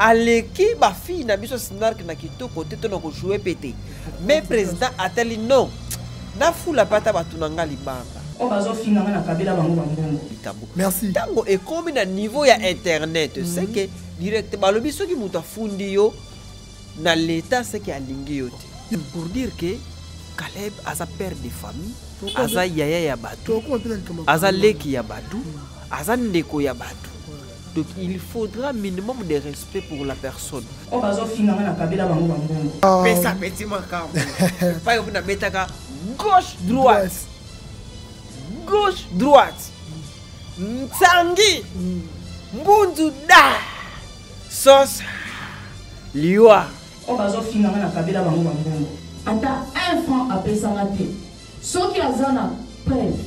Aleki ba fille na biso Snark na kitoko te to na ko jouer pe te. Mais president atali non. Nafula pe ata batu na nga libanga. Oyo bazo finga nga na kabela bango ba mbongo. Likambo. Merci. Tango ekomi na niveau ya internet, mm -hmm. c'est que direct balobi soki moto afundi yo na l'etat c'est que alingi yo te. Pour dire que Caleb aza père de famille, aza yaya ya bato, aza leki ya bato, aza ndeko ya bato. Donc il faudra minimum de respect pour la personne. Oyo bazo finga nga na kabela bango ba mbongo. Pesa petit makambo. Epai oyo nabetaka gauche droite. Gauche droite. Nsangi. Mbunzu da. Sauce. Liwa. Oyo bazo finga nga na kabela bango ba mbongo. Ata un franc apesa nga te. Soki aza na preuve.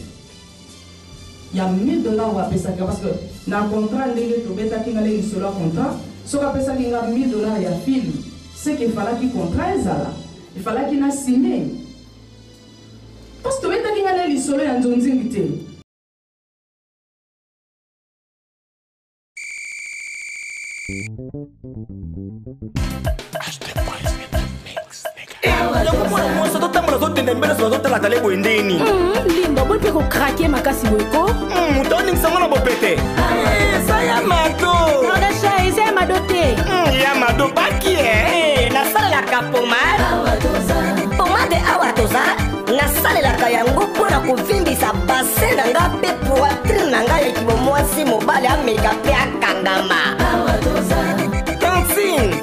ya 1000 dollars oyo apesaki nga parce que na contrat ndenge tobetaki nga nde lisolo ya contrat soki apesaki nga 1000 dollars ya film ce que efalaki contrat ezala efalaki na signe parce tobetaki nga nde lisolo ya nzonzingi te. Yango mwana mwasi azotambola azotenda mbele nyonso azotala tale boye ndenge nini? Linda boyi mpe kokrake makasi boye ko. Moto oningisa ngo na bopete eza ya mado. Nordasha eza ya mado te. Ya mado baki e nasalelaka pomade pomade awa toza nasalelaka yango mpo na kovimbisa bassin na nga mpe poitrine na nga ya kibomwasi mobali ameka mpe akangama. Tantine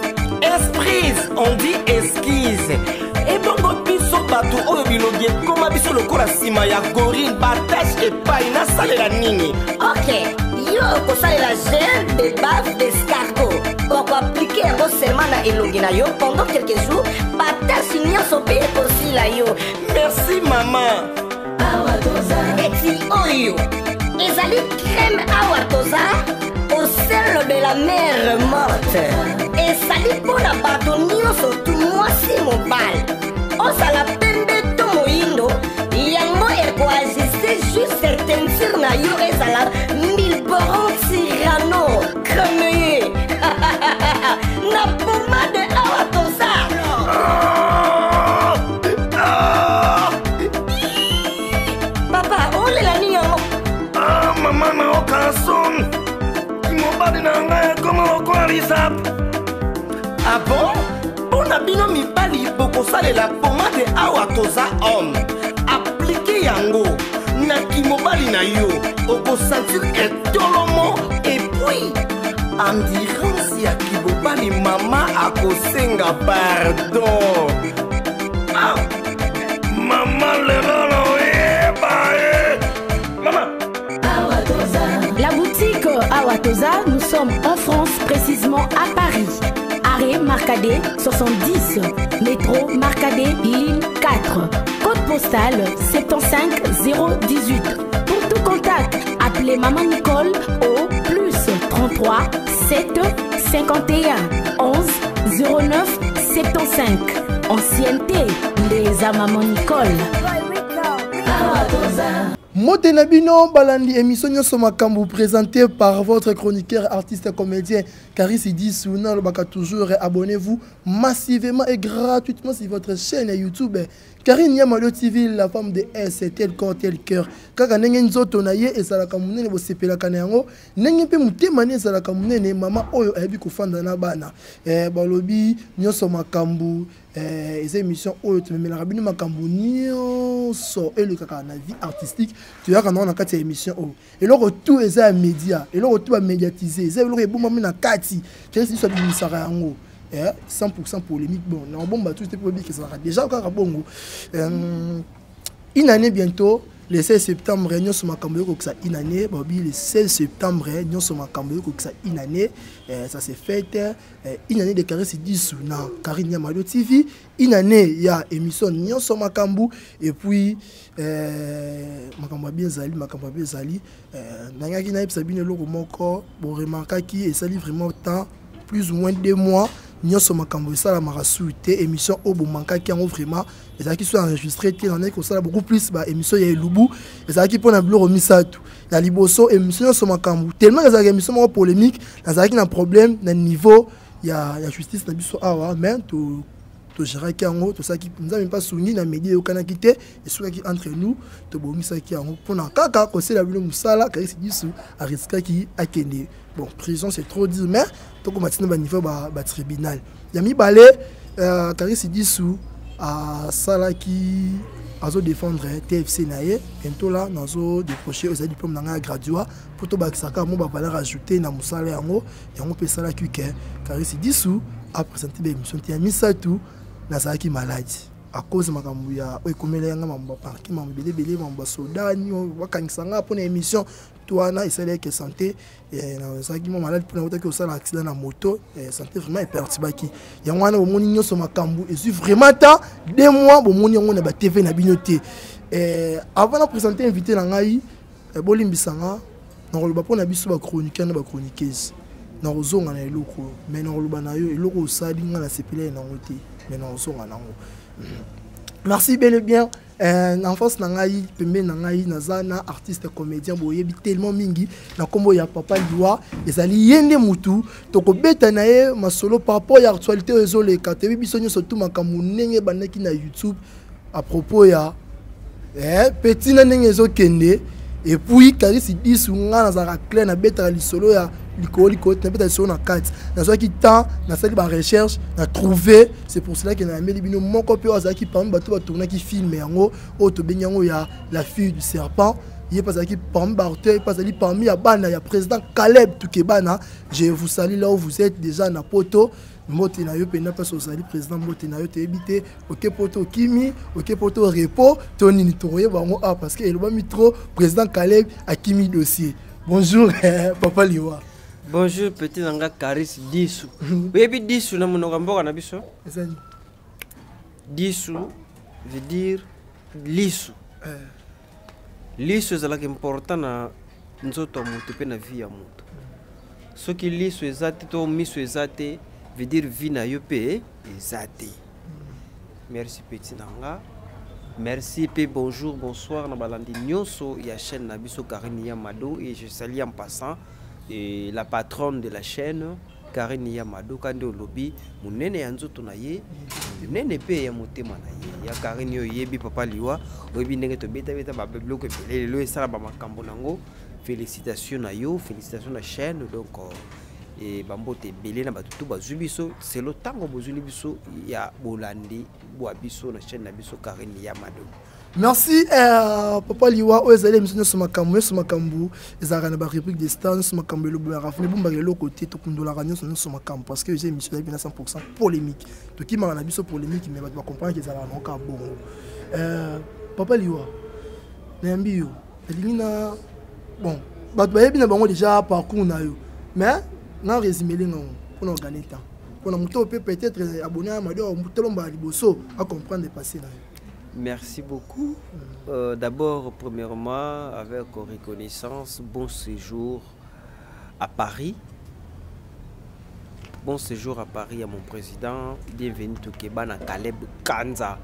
esprise on dit esquise ebongo biso bato oyo bilongi ekoma biso lokola nsima ya gorille batashe epai nasalela nini? Ok, yo okosalela gel de bave d'escargot, okoaplike yango seulement na elongi na yo pendant quelques jours, batashe nyonso mpe ekosila yo. Merci mama. Eti oyo ezali crème awa toza au sel de la mer morte, ezali mpo na bato nyonso tu, mwasi mobali, ozala pembe to moyindo, yango ekoajuste juste teinture na yo ezala milboron tirano cremeye na pomade awa toza. Papa, olela nini yango? Ah, mama naoka son mobali na ngai ekoma lokola lisapo. Ah bon, mpo na bino mibali bokosalela pomade awa toza homme, aplike yango na kimobali na yo, okosentir etolomo epuis endurance ya kibobali, mama akosenga pardon. Ah, mama lelo na oyeba ye mama. La boutique Awatoza, nous sommes en France, précisément à Paris. Arrêt Marcadet 70, métro Marcadet, ligne 4. Code postal 75 018. Pour tout contact, appelez Maman Nicole au plus 33 7 51 11 09 75. Ancienneté, les à Maman Nicole. Mbote na bino balandi émission nyonso makambo, présenté par votre chroniqueur artiste comédien Caris Idisu. Nalobaka toujours, abonnez-vous massivement et gratuitement sur votre chaîne YouTube Karine Yamado TV, la femme de S, tel corps tel cœur. Kaka ndenge nzoto na ye ezalaka monene, bosepelaka na yango, ndenge mpe motema ne ezalaka monene. Mama oyo ayebi kofanda na bana. Balobi nyonso makambo, eza émission oyo tomemelaka bino makambo nyonso elekaka na vie artistique. Toyaka nango na kati ya émission oyo. Eloko tout eza ya média, eloko tout bamédiatise, eza eloko ebombami na kati. Kesi biso abimisaka yango 100% polémique. Bon, na bomba tout te po biki ezalaka déjà kaka bongo. Une année bientôt, le 16 septembre, nyonso makambo ekokisa une année. Babi le 16 septembre, nyonso makambo ekokisa une année. Ça s'est fait une année de Caris Idisu na Karine Yamado TV, une année ya émission nyonso makambo. Et puis makambo ya bien ezali, makambo ya bien ezali. Nangaki nayebisa bino eloko moko boremarkaki, esali vraiment temps plus ou moins 2 mois nyonso makambo esalamaka su te. Émission oyo bomankaki yango vraiment ezalaki so enregistré te, nandaki kosala beaucoup plus ba émission ya elubu. Ezalaki mpona biloko misato ya liboso, émission nyonso makambo, tellement ezalaki émission moko polémique, nazalaki na problème na niveau ya justice na biso awa, mais to togéraki yango, tosalaki Nzambe mpe asungi na media, eyokanaki te, esukaki entre nous, tobongisaki yango mpona kaka kosala bino mosala. Karisi Disu ariskaki akende, bon, prison c'est trop dire, mais tokoma ntina baniveau batribunal. Ya mibale, Karisi Disu asalaki, azodéfendre TFC na ye. Bientôt là nazodécroche, ezali diplôme na ngai ya graduat mpo tobakisaka mo bavaleur ajoutée na mosala yango. Yango mpe esalaki ke Karisi Disu aprésente baémission te. Ya misato, nazalaki malade à cause makambo ya oyo ekomela yanga, mambo baparki, mambo ebelebele, mambo basodani bakangisa nga mpona émission to wana. Esalaki santé, nazalaki mwa malade mpona otaki kosala accident na moto, santé vraiment eperturbaki. Yango wana bomoni nyonso makambo ezwi vraiment temps 2 mois, bomoni yango na batv na bino te. Avant na présente invité na ngai, bolimbisa nga, nakoloba mpona biso bachroniqueur na bachroniqueuse, nakozonga na eloko, mais nakoloba na yo eloko osali nga, nasepeli nango te, mais nakozonga nango. Merci bel et bien. Enfance na ngai, pembeni na ngai naza na artiste comédien boyebi tellement mingi na nkombo ya Papa Liwa. Ezali ye nde mutu tokobeta na ye masolo par rapport ya actualité oyo ezoleka. Toyebi biso nyonso tu makambo ndenge ebandaki na YouTube à propos ya petit na ndenge ezokende. Et puis Karisi Disu, nga nazalaka clair, nabetaka lisolo ya likolo likolo te, nabetaka lisolo na kati. Nazwaki temps, nasali barecherche, na trouvé. C'est pour cela ke nayambeli bino moko mpe oyo azalaki parmi bato batournaki film yango oyo tobengi yango ya La Fille du Serpent. Ye mpe azalaki parmi baacteur, mpe azali parmi ya bana ya président Caleb Tukebana. Je vous salue là où vous êtes déjà na Poto. Mbote na yo mpenza mpasi ozali, président, mbote na yo. Toyebi te oke poto okimi, oke poto repos to nini, tokoyeba yango awa parce que elobami trop, président Caleb akimi dossier. Bonjour Papa Liwa. Bonjour petit na nga Karis Disu. Oyebi disu na monoko ya mboka na biso? Ezali? Disu veut dire lisu. Lisu ezalaka important na nzoto ya moto mpe na vie ya moto. Soki liso eza te to miso eza te, veut dire vie na yo mpe eza te. Merci petit na nga, merci mpe bonjour, bonsoir na balandi nyonso ya chaîne na biso Karine Yamado. Et je salue en passant et la patronne de la chaîne Karine Yamado, kandi olobi monene ya nzoto na ye, monene mpe ya motema na ye ya Karine oyo oyebi. Papa Liwa, oyebi ndenge tobetabeta babiloko ebele, lelo esala bamakambo nango. Félicitation na yo, félicitation na chaîne. Donc e bambote ebele na bato tu bazwi biso selo ntango bozwili biso ya bolandi bwa biso na chaîne na biso Karine Yamado. Merci Papa Liwa. Oyo ezali émission Nyonso Makambo. Nyonso Makambo ezalaka na barubrique de star. Nyonso Makambo elobelaka funa, ebombaka eloko te, tokundolaka nyonso nyonso makambo parce que eza émission ezali mpena 100 polémique. Tokimaka na biso polémique, mais bato bacomprendre ezalaka na oka bongo. Papa Liwa, nayambi yo, elingi na bon, bato bayebi na bango déjà parcours na yo, mais na résumele ngango mpona ogagner temps, mpona moto oyo mpe peut-être abonné ya Mado tolombaka liboso acomprendre passé na yo. Merci beaucoup. D'abord, premièrement, avec reconnaissance, bon séjour à Paris. Bon séjour à Paris à mon président. Bienvenue Tokebana Caleb Kanza.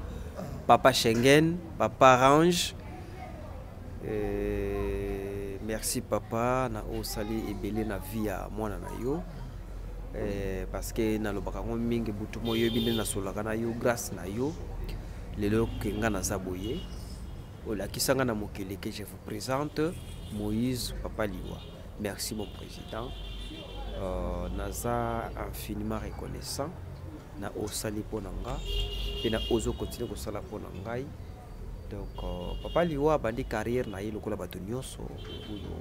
Papa Schengen, Papa Range. Merci papa na osali ebele na vie ya mwana na yo. Parce que nalobaka yango mingi butu mo, oyebi nde nasololaka na yo, grâce na yo lelo ke nga naza boye. Olakisanga na mokili ke je vous présente Moïse Papa Liwa. Merci mon président, naza infiniment reconnaissant na osali mpo na nga mpe na ozokontinue kosala mpo na ngai. Donc Papa Liwa abandi carrière na ye lokola bato nyonso oyo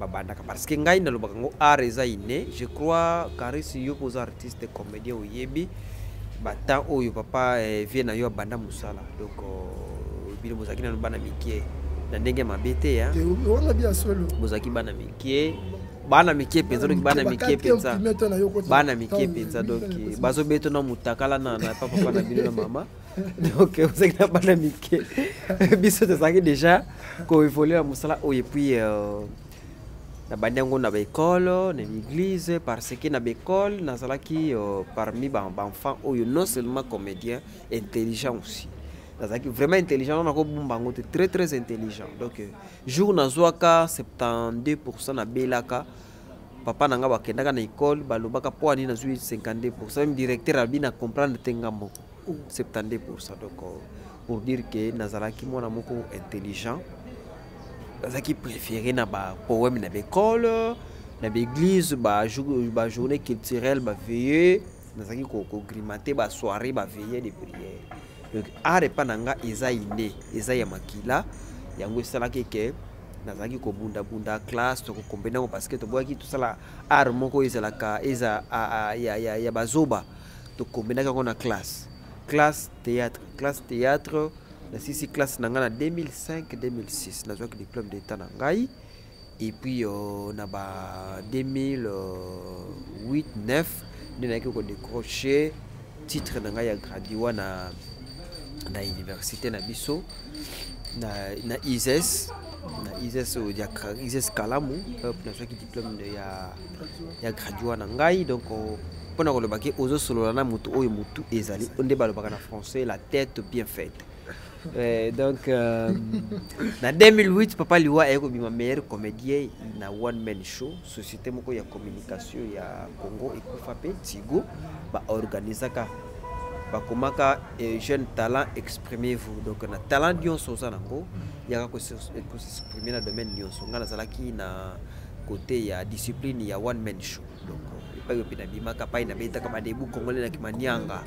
babandaka, parce que ngai nalobaka ngo art eza inné. Je crois, Karis, yo mpo oza artiste comédien, oyebi batemps oyo papa vie na yo abanda mosala. Donc bino bozalaki nano bana mike, na ndenge mabe te. Wana bia solo. Bozalaki bana mike, bana mike mpenza. Donc bana mike mpenza, bana mike mpenza. Donc bazobeta na mutakala na papa na bino na mama. Donc ozalaki na bana mike, biso tozalaki déjà koévolue na mosala oyo. Et puis nabandi yango na baekole, na église, parce que na baekole nazalaki parmi baenfant oyo non seulement comédien, intelligent aussi. Nazalaki vraiment intelligent, nakobumba yango te, très très intelligent. Donc jour nazwaka 72, nabelaka. Bapapa na nga bakendaka na école, balobaka mpo ani nazwi 52%. Même directeur abi na comprendre te, nga moko 72%. Donc pour dire que nazalaki mwana moko intelligent, nazalaki préféré na bapoème na baécole, na baéglise, bajournée culturelle, baveillée. Nazalaki kogrimate basoirée, baveillée de prière. Donc art epa na nga eza inné, eza ya makila. Yango esalaki ke nazalaki kobundabunda classe, tokokombena yango, parce que toboyaki tosala art moko ezalaka eza ya bazoba. Tokombinaki yango na classe, classe théâtre, classe théâtre. Nasisi classe na ngai na 2005 2006, nazwaki diplôme d'état na ngai. Et puis na ba 2008 9 nde nayaki kodécrocher titre na ngai ya graduat na université na biso, na ISES, na ISES oyo ya ISES Kalamu. Nazwaki diplôme ya graduat na ngai. Donc mpona koloba ke ozosolola na motu oyo motu ezali nde balobaka na français, la tête bien faite. Donc na 2008, Papa Liwa aye kobima meilleur comédien na one man show. Société moko ya communication ya Congo ekufa mpe Tigo baorganisaka, bakomaka jeune talent, exprimez-vous. Donc na talent nyonso oza nango, yaka kosexprime na domaine nyonso. Ngai nazalaki na côté ya discipline ya one man show. Donc epai oyo mpe nabimaka, pai nabetaka badebout congolais na Kimanianga.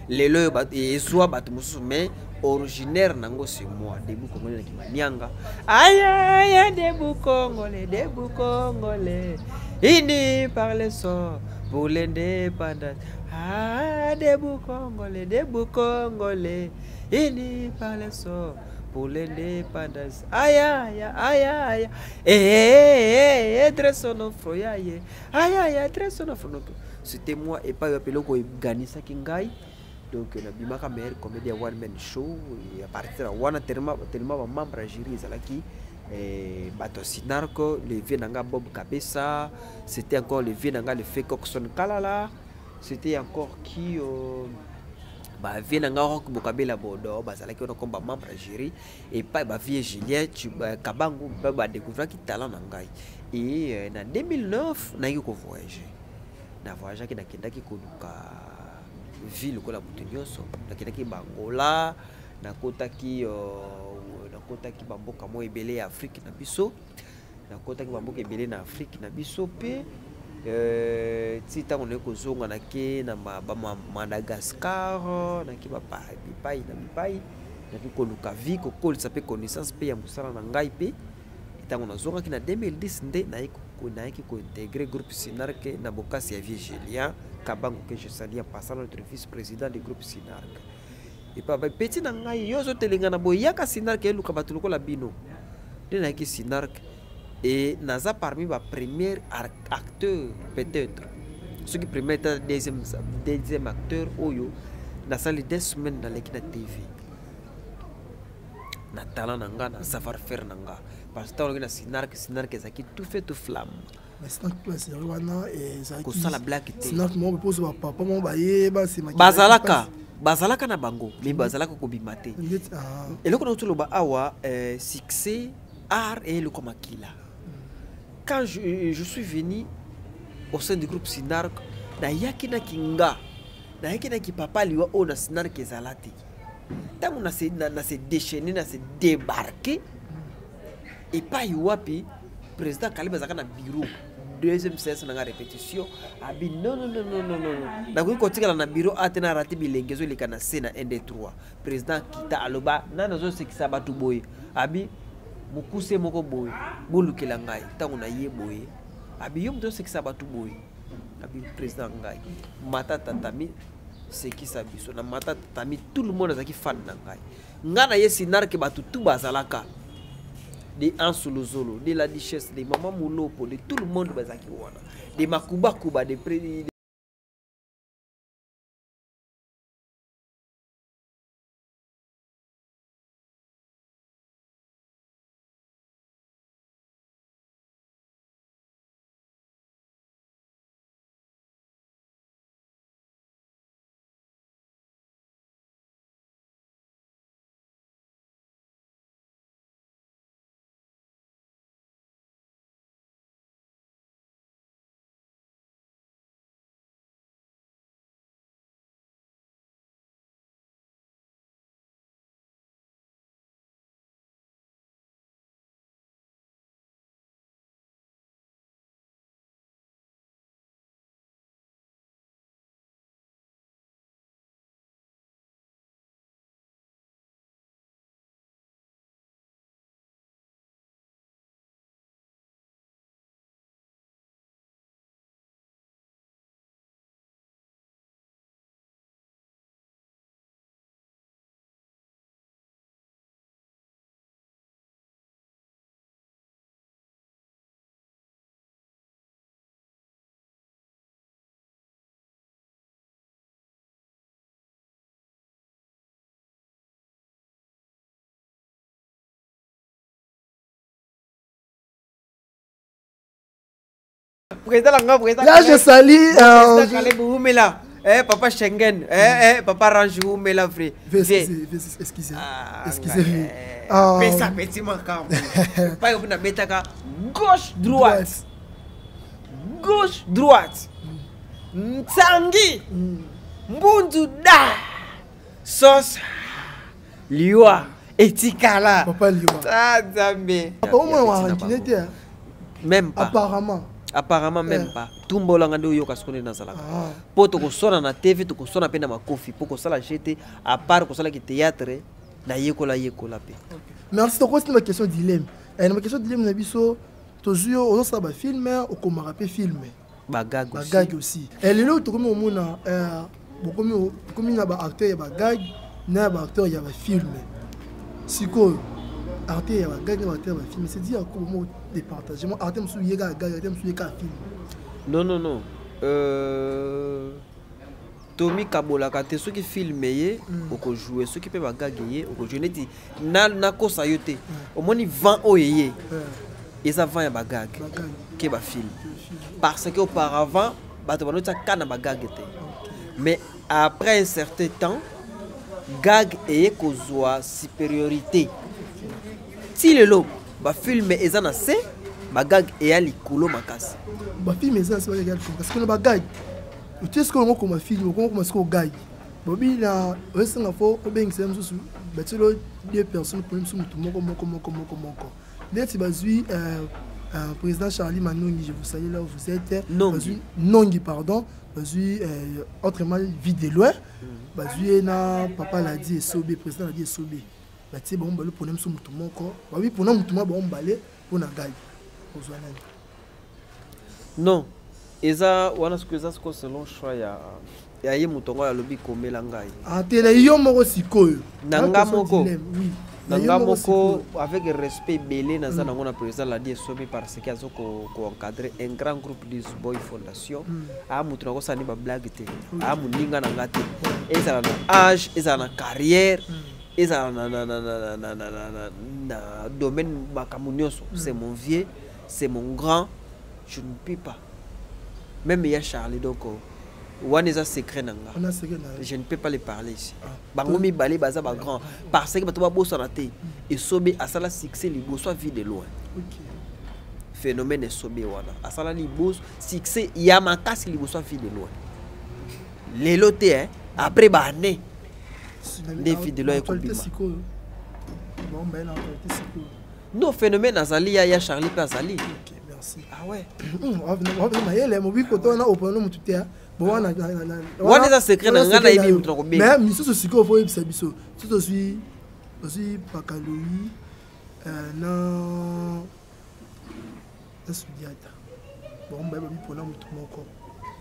Lelo oyo ezwa bato mosusu, mais originaire nango c'est moi. Debout congolais na Kimanianga, ayaya, debout congolais, debout congolais, unis par le sort pour l'indépendance. Ah, debout congolais, debout congolais, unis par le sort pour l'indépendance. Aïe, aïe, aïe, aïe. Eh, eh, eh, dressons nos fronts, aïe. Aïe, aïe, dressons nos fronts. Donc, c'était moi et pas eloko eganisaki ngai. Donc, nabimaka meilleur comédien one man show. Et à partir de wana, tellement, tellement bamembre ya jury ezalaki bato ya Sinarco, le vieux na nga Bob Kabesa, c'était encore le vieux na nga le fait Coxon Kalala, c'était encore qui, bavieux na nga Rock Bokabela Bodo, bazalaki wana comme bamembre ya jury. Epai bavieux Julien Kabangu mpe badécouvraki talent na ngai. Et na 2009 nayaki kovoyage. Na voyageaki, nakendaki koluka vie lokola moto nyonso. Nakendaki bangola, nakotaki bamboka moko ebele ya Afrique na biso, nakotaki bamboka ebele na Afrique na biso. Mpe ti ntango naye kozonga, nake na Madagascar, nake bipai na bipai, nake koluka vie, kokolisa mpe connaissance mpe ya mosala na ngai. Mpe ntango nazongaki na 2010 nde nayaki kointégrer groupe Sinark na bokasi ya vieux Julien Kabango, que je salue en passant, notre vice président du groupe Sinark. Epa bapeti na ngai: yo ozotelenga na boye, yaka Sinark, eluka bato lokola bino. Nde nayaki Sinark et naza parmi bapremier acteur, peut-être soki premier ta deuxième acteur oyo nasali 2 semaines naleki na TV, na talent na nga, na savoir faire na nga, parce que ntango naloki na Sinark, Sinark ezalaki tout feu tout flamme. Wana ezalaki kosala blague te. Sinark moko mposo, bapapa moko bayeba nsima. Bazalaka na bango, mais bazalaka kobima te. Eloko na toloba awa, succès, art e eloko makila. Quand je suis venu au sein du groupe Sinark, nayaki naki nga, nayaki naki Papa Liwa oyo na Sinark ezala te. Ntango na se déchaîné, na se débarqué epai wapi président Kaleb azalaka na bureau, deuxième séance na nga répétition, abi: non, non, non, non, non, non, nakoki kotikala na bureau ate na rate bilenge ezoleka na se na 1 2 3. Président kita, aloba: nani azosekisa bato boye? Abi: mokuse moko boye, bolukela ngai. Ntango na ye boye, abi: yo moto osekisa bato boye? Abi: président, ngai mata tatami, sekisa biso. Na mata tatami, tout le monde azalaki fan na ngai. Ngai na ye Sinark, bato tu bazalaka, de Ansulozolo, de la Duchesse, de Mama Mulopo, de tout le monde bazalaki wana, de Makubakuba, de Président na nga, président. Là, je salue. Président Caleb Oumela. Eh, papa Schengen. Eh, eh, papa Range Oumela, vrai. Excusez, excusez. Ah, Excusez. Ah, pesa petit makambo. Pa yo na betaka gauche droite. Gauche droite. Nsangi. Mbunzu da. Sauce. Liwa. Etikala. Papa Liwa. Ah, Nzambe. Papa, au moins, on a te. Même pas. Apparemment. Apparemment même pas. Tumbolanga nde oyoka sikoyo nde nazalaka. Mpo tokoswana na TV, tokoswana mpe na makofi, mpo kosala jete à part kosalaki théâtre, nayekola yekola mpe. Merci. Tokosi na question dilemme. Na question dilemme na biso, tozwi yo ozosala bafilm, okomaka mpe film. Bagag. Bagag aussi. Lelo tokomi komona bokomi tokomi na baacteur ya bagag na baacteur ya bafilm. Sikoyo acteur ya bagag na baacteur ya bafilm, c'est dire ko mo départage mo acteur mosusu ye kaka gag, acteur mosusu ye kaka film? Non, non, non, tomikabolaka te. Soki film ye, okojoue. Soki mpe bagag ye, okojoue. Neti nakosa yo te, omoni vent oyo eye, eza vent ya bagag ke bafilm, parce que auparavant bato banotia ka na bagag te. Mais après un certain temps, gag eye kozwa supériorité. Ti lelo bafilm eza na se, bagag eya likolo makasi. Bafilm eza na se, bagag eya likolo, parce que na bagag otie sikoyo yango okoma film, okoma sikoyo gag. Bobi na oyesenga fo obengisa ye mosusu, batielo deux personnes poni mosusu, motu moko moko moko moko moko. Neti bazwi président Charlie Manongi, je vous salue là où vous êtes. Nongi. Nongi, pardon. Bazwi autrement Vue de Loin, bazwi ye na papa Ladi Esobe, président Ladi Esobe. Batie bango mibale, mpona mosusu motu moko. Babi mpona motu moko, bango mibale mpona gag, ozwa nani? Non, eza wana sikoyo, eza sikoyo selon choix ya ye moto yango alobi komela ngai. Ah, te, na yo moko sikoyo. Na nga moko, na nga moko, avec respect ebele naza nango na président Ladi Esomi, parce que azo koencadre un grand groupe Lisboy Fondation. Aa moto nakosala ni bablague te, aa moninga na nga te. Ezala na âge, ezala na carrière, ezala na domaine, makambo nyonso, c'est mon vieux, c'est mon grand, je ne peux pas. Même ya Charlie, donc wana eza secret na nga, je ne peux pas le parler ici. Bango mibale baza bagrand, parce que bato babosana te, Esobe asala succès liboso ya Vue de Loin. Phénomène Esobe wana asala liboso succès ya makasi liboso ya Vue de Loin. Lelo te, hein, après baane nde Vue de Loin ekobima. Non, phénomène azali, ya Charlie mpe azali. Ah ouais, mayele mobi koto wana opona motu te. Wana eza secret na ngai, nayebi moto na kobenga. Mais misusu sikoyo fo oyebisa biso so tozwi Pakaloi na Sudiata, bango baye babi mpona motu moko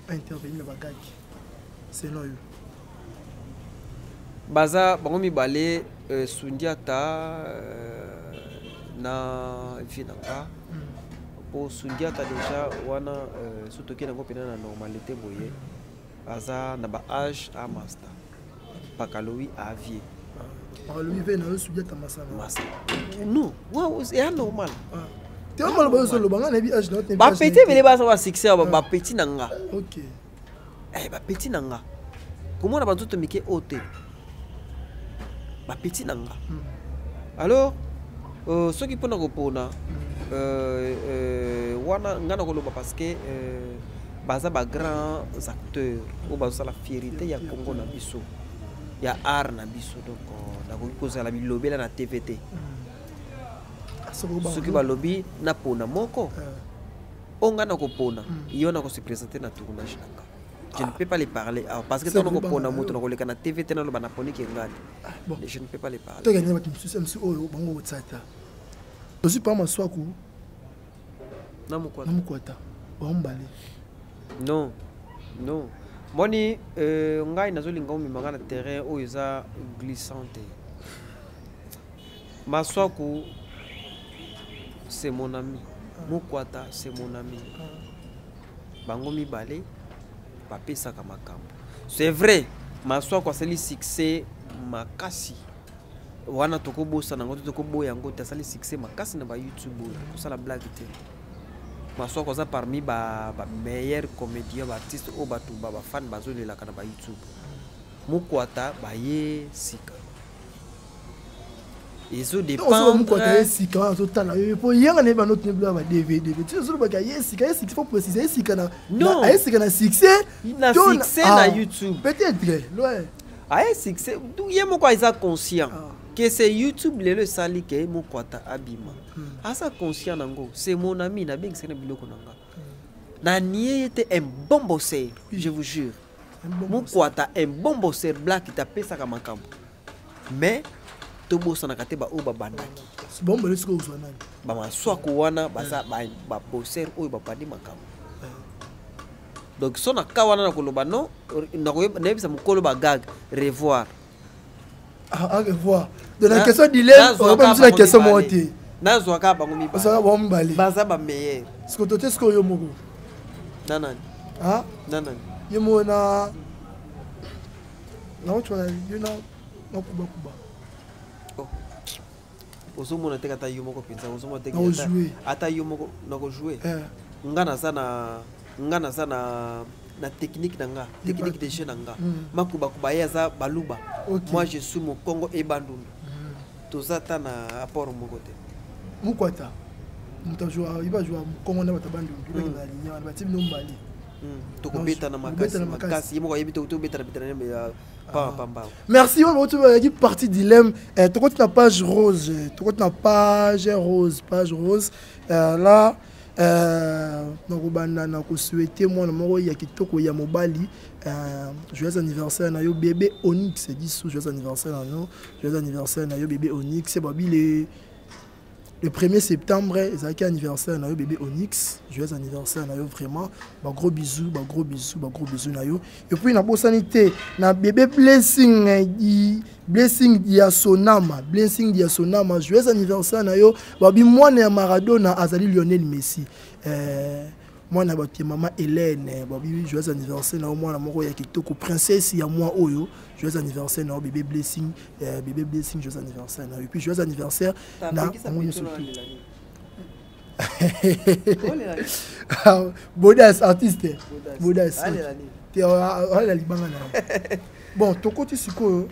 aintervenir na bagag, selon yo? Baza bango mibale, Sundiata na vie na nga. Po Sundiata déjà wana, so tokei nango mpena na normalité boye, aza na baage a master, Pakalowi avie. Pakalowi ve na yo, Sundiata masana. Master, non, eya normal. Te, maloba oyo ozoloba, nga nayebi âge na yo te. Bapeti ebele baza basuccès, bapeti na nga. Bapeti na nga, komona banzoto mike oyo te, bapeti na nga. Alors soki mpona kopona wana, nga na koloba parce que baza bagrands acteurs oyo bazosala fierté ya Congo na biso, ya art na biso. Donc nakoki kozala bilobela na TV te. Soki balobi napona moko, oyo nga na kopona, yo na kose présenter na tournage na nga. Je ne peux pas les parler parce que ntango kopona moto na koleka na TV te, naloba naponiki ngani, je ne peux pas les parler. Tokende bato mosusu mosusu oyo bango kotia ta. Tozwi pa Maswaku na Mokwata. Na Mokwata, bango mibale. Non, non, moni ngai nazolinga omema ngai na terrain oyo eza glissant te. Maswaku, c'est mon ami. Mokwata, c'est mon ami. Bango mibale bapesaka makambo. C'est vrai, Maswaku asali succès makasi wana, tokobosana yango te, tokoboya yango te. Asali succès makasi na bayoutube oyo, kosala blague te. Maswako aza parmi ba, ba meilleur comédien, ba artiste oyo bato ba bafan bazolelaka na ba YouTube. Mukwata baye sika. Ezo Ozoba Mukwata ye dépendre. Sika wana azotala yo po yanga na ye bano tene biloko ya ba DVD. Ti ozolobaka ye sika, ye sika, faut préciser ye sika na Non. Aye sika na succès. Na succès na YouTube. Peut-être ouais. Aye succès, donc ye moko aza conscient Ah. que c'est YouTube lelo esali ke Mukwata abima. Aza conscient nango, c'est mon ami, nabengisaki na biloko na nga. Na nie ye te, un bon bosseur, je vous jure. Un bon. Mukwata, un bon bosseur, black tapesaka makambo. Mais tobosanaka te baoyo babandaki. Bon, bele sikoyo ozwa nani? Bamaswako wana baza babosser oyo babandi makambo. Donc so na ka wana nakoloba non, nayebisa mokolo bagag revoir. Ah, au revoir. De la question dilemme, Nazwaka oyoba biso na bango question moko mibale. te. Nazwaka bango mibale. Ozwaka bango mibale. Baza bameilleur. Sikoyo tote sikoyo yo moko. Na nani? Ah. Na nani? Ye moko na nauti wana, yo na makubakuba. Oh. Ozomona te ata yo moko mpenza ozomona te. Nakojoue. Ata yo moko nakojoue. Eh. Nga naza na technique na nga, technique de jeu na nga. Makubakuba ye aza baluba. Moi, je suis mokongo e Bandundu. Toza ata na apport moko te. Mukwata moto azwa, ye bazwa mokongo na bato Bandundu, bakenda na linya wana, batie bino mibale. Tokobetana makasi. Tokobetana makasi. Makasi, ye moko ayebi, tobetana betana pamba pamba. Merci. Wana bauti bayaki partie dilemme. Tokoti na page rose, tokoti na page rose, page rose. Là, nakobanda na kosouhaiter mwana moko ya kitoko ya mobali joyeux anniversaire na yo, bébé Onyx Disu. Joyeux anniversaire na yo, joyeux anniversaire na yo, bébé Onyx. Babi le 1er septembre ezalaki anniversaire na yo, bébé Onyx. Joyeux anniversaire na yo, vraiment bagros bisous, bagros bisous, bagros bisous na yo. Et puis nabosani te na bébé Blessing, di Blessing Diasonama, Blessing Diasonama, joyeux anniversaire na yo. Babi mwana ya Maradona azali Lionel Messi, mwana bato ya mama Hélène. Babi joyeux anniversaire na yo, mwana moko ya kitoko, princesse ya mwa oyo. Joyeux anniversaire na yo, bébé Blessing, bébé Blessing, joyeux anniversaire na yo. Et puis joyeux anniversaire na bango nyonso tu. Bodas artiste, Bodas te alela libanga na yo. Bon, tokoti sikoyo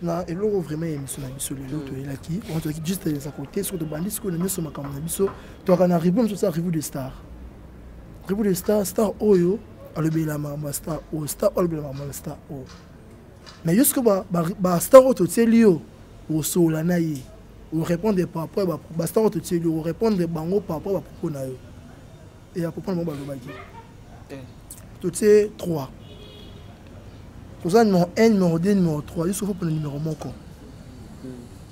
na eloko vraiment ya émission na biso lelo. Toyelaki wana, toyaki juste eza côté. Soki tobandi sikoyo na nyonso makambo na biso, toyaka na revue mosusu ya revue de star, revue de star. Star oyo alobela makambo ya star oyo, star oyo alobela makambo ya star oyo. Mais yo sikoyo, bastar oyo totieli yo, osolola na ye, orépondre par rapport ya bastar oyo totieli yo, orépondre bango par rapport ya bapropos na yo e ya propos na bango balobaki. Totie 3, toza numéro 1, numéro 2, numéro 3. Yo soko mpona numéro moko,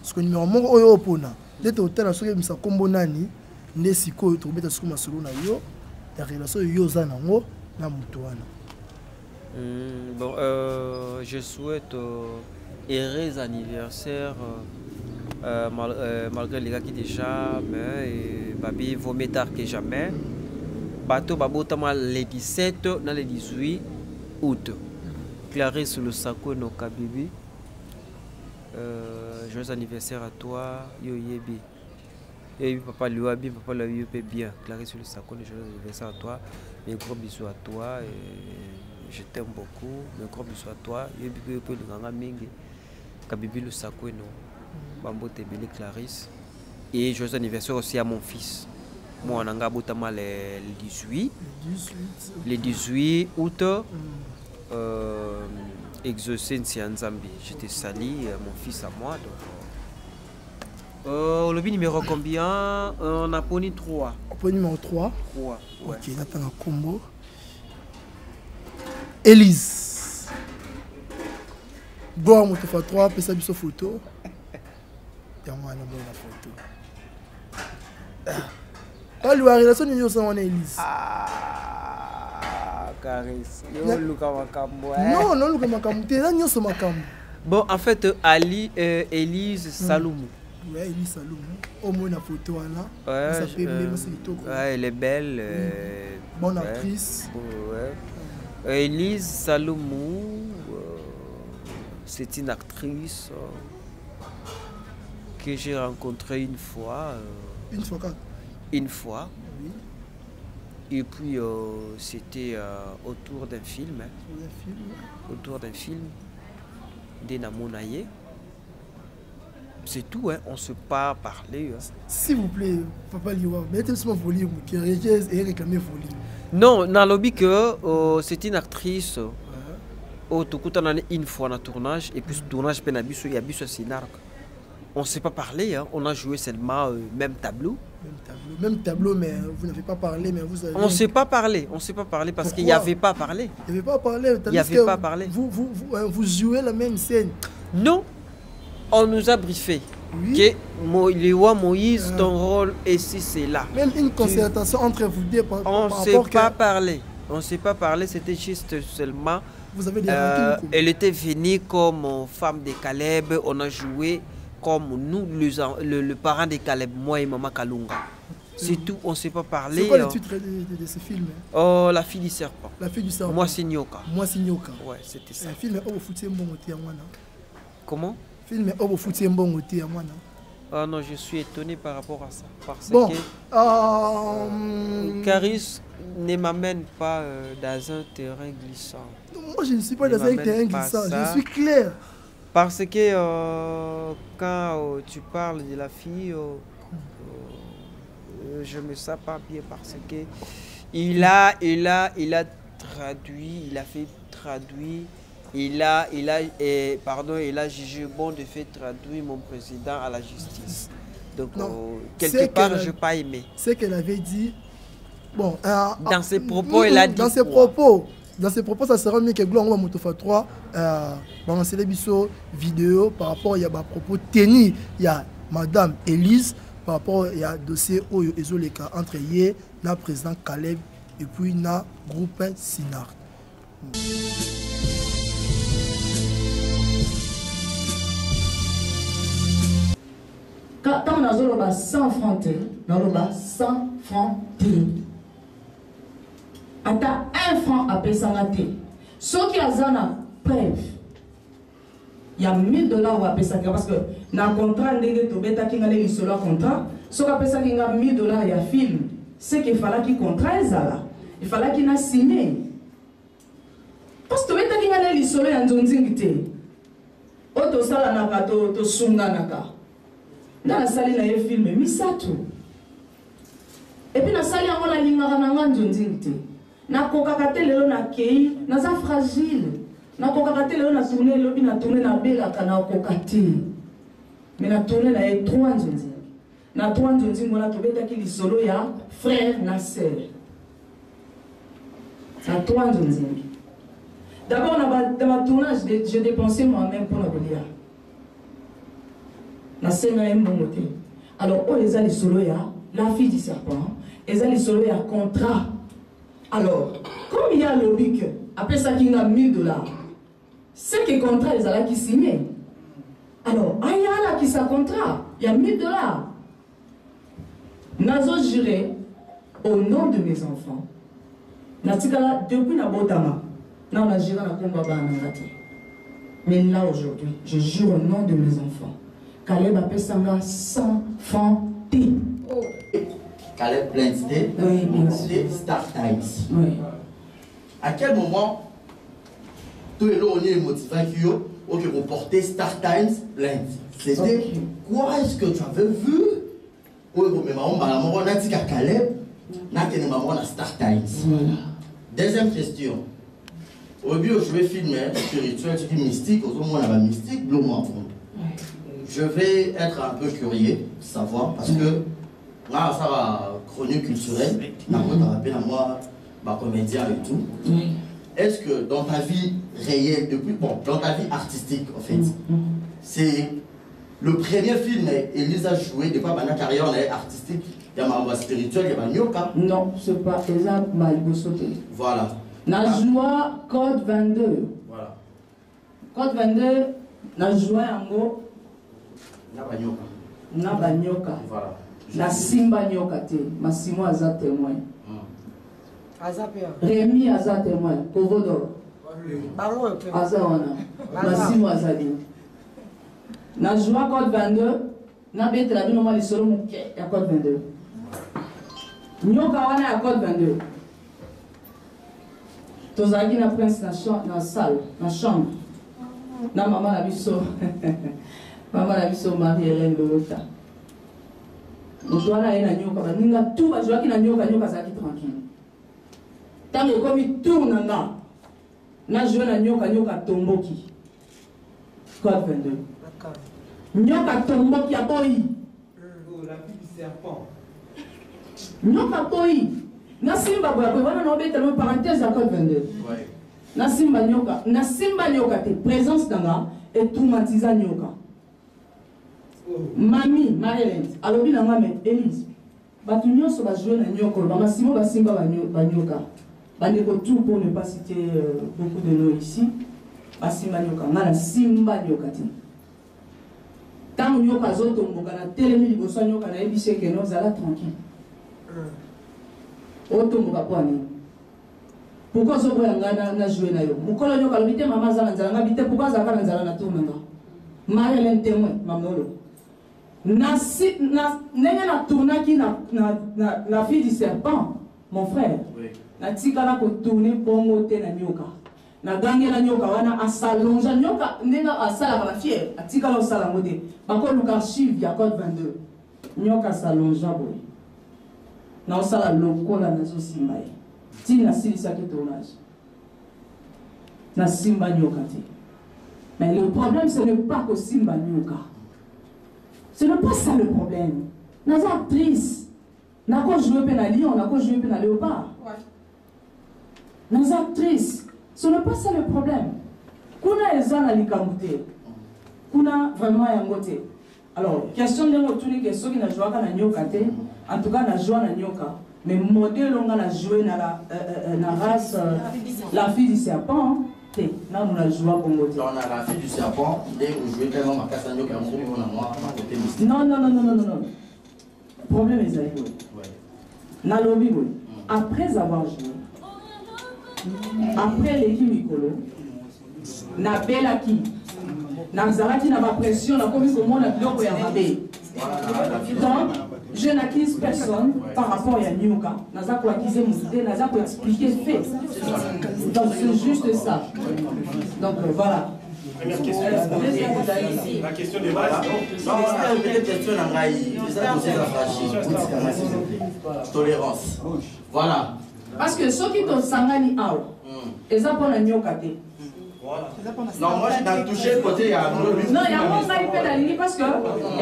parce que numéro moko oyo opona nde totala soki ebimisa nkombo nani. Nde sikoyo tokobeta sikoyo masolo na yo ya relation oyo yo oza nango na moto wana. Bon, je souhaite heureux anniversaire, malgré les gars qui déjà, mais babi, vaut mieux tard que jamais. Bato babotama le 17 na le 18 août. Clarisse Lusako no Kabibi. Joyeux anniversaire à toi, yo yebi. Yo yebi papa Luabi, papa Luabi pe bien. Clarisse Lusako, joyeux anniversaire à toi. Mes gros bisous à toi. Et je t'aime beaucoup. Mes gros bisous à toi. Yo yebi pe linganga mingi. Kabibi Lusako no. Bambote ebele, Clarisse. Et joyeux anniversaire aussi à mon fils. Moi, on a botama le 18. Le 18. Le 18 août. Exaucé Nsia Nzambi. Je te salue, mon fils à moi. Donc, le numéro combien? On a poni 3. Point numéro 3. 3. Ouais. Ok, natanga kombo Élise Gloire moto fa 3. Apesa biso photo yango wana, moi na photo aliwa. Relation nini osala wana, Élise? Ah, Caris. Yo luka makambo. Non, noluka makambo te, eza nyonso makambo. Bon, en fait, Ali, Élise Saloumou. Ouais, Élise Saloumou omoi na photo wana. Ouais, pembe, mwasi kitoko. Ouais, elle est belle. Bonne ouais. actrice. Ouais. Élise Saloumou, c'est une actrice que j'ai rencontrée une fois. Une fois kaka? Une fois. Oui. Et puis euh, c'était euh, autour d'un film, hein. Autour d'un film nde namona ye. C'est tout, hein. On se pas parler. Hein. S'il vous plaît, Papa Liwa, mettez seulement volume, qui et réclamer volume. Non, nalobi que euh, c'est une actrice. Oyo tokutana une fois na tournage et puis tournage mpe na biso ya biso ya Sinark. On s'est pas parlé, hein. On a joué seulement euh, même tableau. Même tableau, même tableau, mais vous n'avez pas parlé, mais vous avez. On s'est pas parlé, on s'est pas parlé parce qu'il n'y avait pas parlé. Il n'y avait pas parlé. Il n'y avait pas parlé. Vous jouez la même scène. Non, on nous a briefé. Oui. Que Léwa Moïse, ton rôle est ci, c'est là. Même une concertation entre vous deux. Par, on ne s'est pas parlé. On ne s'est pas parlé, c'était juste seulement. Vous avez des Elle était venue comme femme de Caleb. On a joué comme nous, le parent de Caleb, moi et Maman Kalunga. C'est tout, on ne s'est pas parlé. C'est quoi le titre de ce film? Oh, La fille du serpent. La fille du serpent. Moi, c'est Nyoka. Moi, c'est Nyoka. Ouais, c'était ça. Un film où vous foutez mbongo te, moi, non? Comment? Film où vous foutez mbongo te, moi, non? Ah non, je suis étonné par rapport à ça. Parce bon, que Caris ne m'amène pas dans un terrain glissant. Non, moi, je ne suis pas dans un terrain glissant. Je suis clair. Parce que quand tu parles de la fille, je me sens pas bien parce que il a traduit, il a fait traduire, il a jugé bon de faire traduire mon président à la justice. Donc non, quelque part, je n'ai pas aimé. C'est qu'elle avait dit. Bon, dans ses propos, elle a dit. Dans ses propos. Dans ses propos, ça sera mieux que Gloire Motofa 3 balancer les biso vidéo par rapport à un propos tenu. Il y a Madame Élise par rapport à un dossier Oyo Ezoleka entre ye na président Caleb et puis na groupe Sinart. Quand on a 100 francs, on a 100 francs. Ata 1 franc apesanga te. Soki aza na preuve ya 1000 dollars apesaki parce que na contrat ndenge tobetaki nga le lisolo ya contrat, soki apesaki nga 1000 dollars ya film, c'est qu'il fallait contrat ezala. Il fallait na signer. Parce que tobetaki nga le lisolo ya nzonzingi te. Oyo tosalanaka tosunganaka. Nga nasali na ye film misato. Et puis nasali yango nalingaka na nga nzonzingi te. Nakokaka te lelo nakei, naza fragile. Nakokaka te lelo na tourner lobi na tourner nabelaka nakoka te. Mais na tourner na ye 3 nzonzingi. Na 3 nzonzingi wana tobetaki lisolo ya frère na sœur. Na 3 nzonzingi. D'abord dans ma tournage, je dépensais moi-même pour la kolia. Nasenga ye mbongo te. Alors oyo eza lisolo ya la fille du serpent, eza lisolo ya contrat. Alors, comme il y a lobby que, après ça qui a 1000 dollars, c'est que contrat ils allaient qui signer. Alors, Ayala qui sa contrat, il y a 1000 dollars. Nazo juré au nom de mes enfants. Natikala depuis na botama, na on a juré na komba ba na. Mais là aujourd'hui, je jure au nom de mes enfants. Caleb apesanga 100 francs T. Oh. Caleb plainte T, oui, bien sûr. Star Times. Oui. À quel moment tout le long on est motivé qui ont reporté Star Times plainte? C'était okay. Quoi est-ce que tu avais vu? On a dit qu'à Caleb, on a Star Times. Voilà. Deuxième question. Au début, je vais filmer spirituel, tu dis mystique, au moins on a mystique, moi. Je vais être un peu curieux, savoir, parce que là, ça va chronique culturelle, là, moi, ma comédien et tout. Est-ce que dans ta vie réelle, depuis, bon, dans ta vie artistique, en fait, c'est le premier film, Élise a joué, depuis ma carrière artistique, il y a ma voix spirituelle, il y a ma nyoka. Non, c'est pas Elsa Malgosoté. Voilà. Na joie code 22. Voilà. Code 22, na joie yango. Na banyoka. Na banyoka. Voilà. Na simba nyoka te, Massimo aza témoin. Aza père. Rémi aza témoin, Kovodo. Aza wana. Massimo aza bien. Na joie code 22, na betela bino mwa lisolo moke ya code 22. Nyoka wana ya code 22. Tozalaki na Prince na, na salle, na chambre. Na mama na biso. Mama na biso Marie-Hélène Lolota. Moto wana aye na nyoka, baninga tout bazwaki na nyoka, nyoka azalaki tranquille. Ntango ekomi tour na nga, na joue na nyoka, nyoka atomboki. Code 22. Nyoka atomboki aboyi. Oh, la fille du serpent. Nyoka aboyi. Nasimba boya boye wana naobeta no parenthèse ya code 22. Nasimba nyoka, nasimba nyoka te, présence na nga etraumatisa nyoka. Mami Marilyn alobi na nga mais Elise, bato nyonso ba jouer na nyoka, ba Massimo basimba ba nyoka. Bandeko tout pour ne pas citer beaucoup de noms ici, basimba nyoka, nga nasimba nyoka te. Ntango nyoka azotomboka na telemi liboso ya nyoka nayebisi ye que non, zala tranquille. Otomboka mpo ya nini? Pourquoi ozoboya nga na jouer na yo? Mokolo nyoka alobi te mama aza na nzala, nga bi te pourquoi azalaka na nzala na tour na nga? Marie-Hélène témoin, Mamolo. Na si, na, ndenge na tournaki na, na, na, la fille du serpent, mon frère. Oui. Natikala ko tourner bongo te na nyoka. Nagangela nyoka wana asalonja nyoka ndenge asalaka ba fière, atikala kosala yango te. Bakoluka archive ya code 22. Nyoka asalonja boye. Naosala lokola nazosimba ye. Ti nasilisaki tournage. Nasimba nyoka te. Mais le problème, ce n'est pas kosimba nyoka. Ce n'est pas ça le problème. Naza actrice. Nako jouer pe na lion, nako jouer pe na léopard. Naza actrice. Ce n'est pas ça le problème. Kuna eza na likambo te. Kuna vraiment yango te. Alors, question ndenge otuni ke soki na jouaka na nyoka te, en tout cas na joua na nyoka. Mais modèle nga na jouer na la na race la fille du serpent te, na na joua bongo te. Dans la fille du serpent, nde o jouer tellement makasa nyoka yango mona moi na côté mystique. Non non non non non non. Problème ezali boye. Nalobi boye. Après avoir joué, après eleki mikolo, nabelaki, nazalaki na ba pression, nakomi komona biloko ya mabe. Donc, je n'accuse personne par rapport à nyoka. Naza ko accuser mutu te, naza ko expliquer fait. Donc c'est juste ça. Donc voilà. Première question. La question de base. Non, non, non, question na ngai. Eza dossier za fragile. Botikanga s'il vous plaît. Tolérance. Voilà. Parce que soki tosangani awa, eza mpona nyoka te. Non, moi je n'ai touché côté ya Non, yango ngai mpe nalingi parce que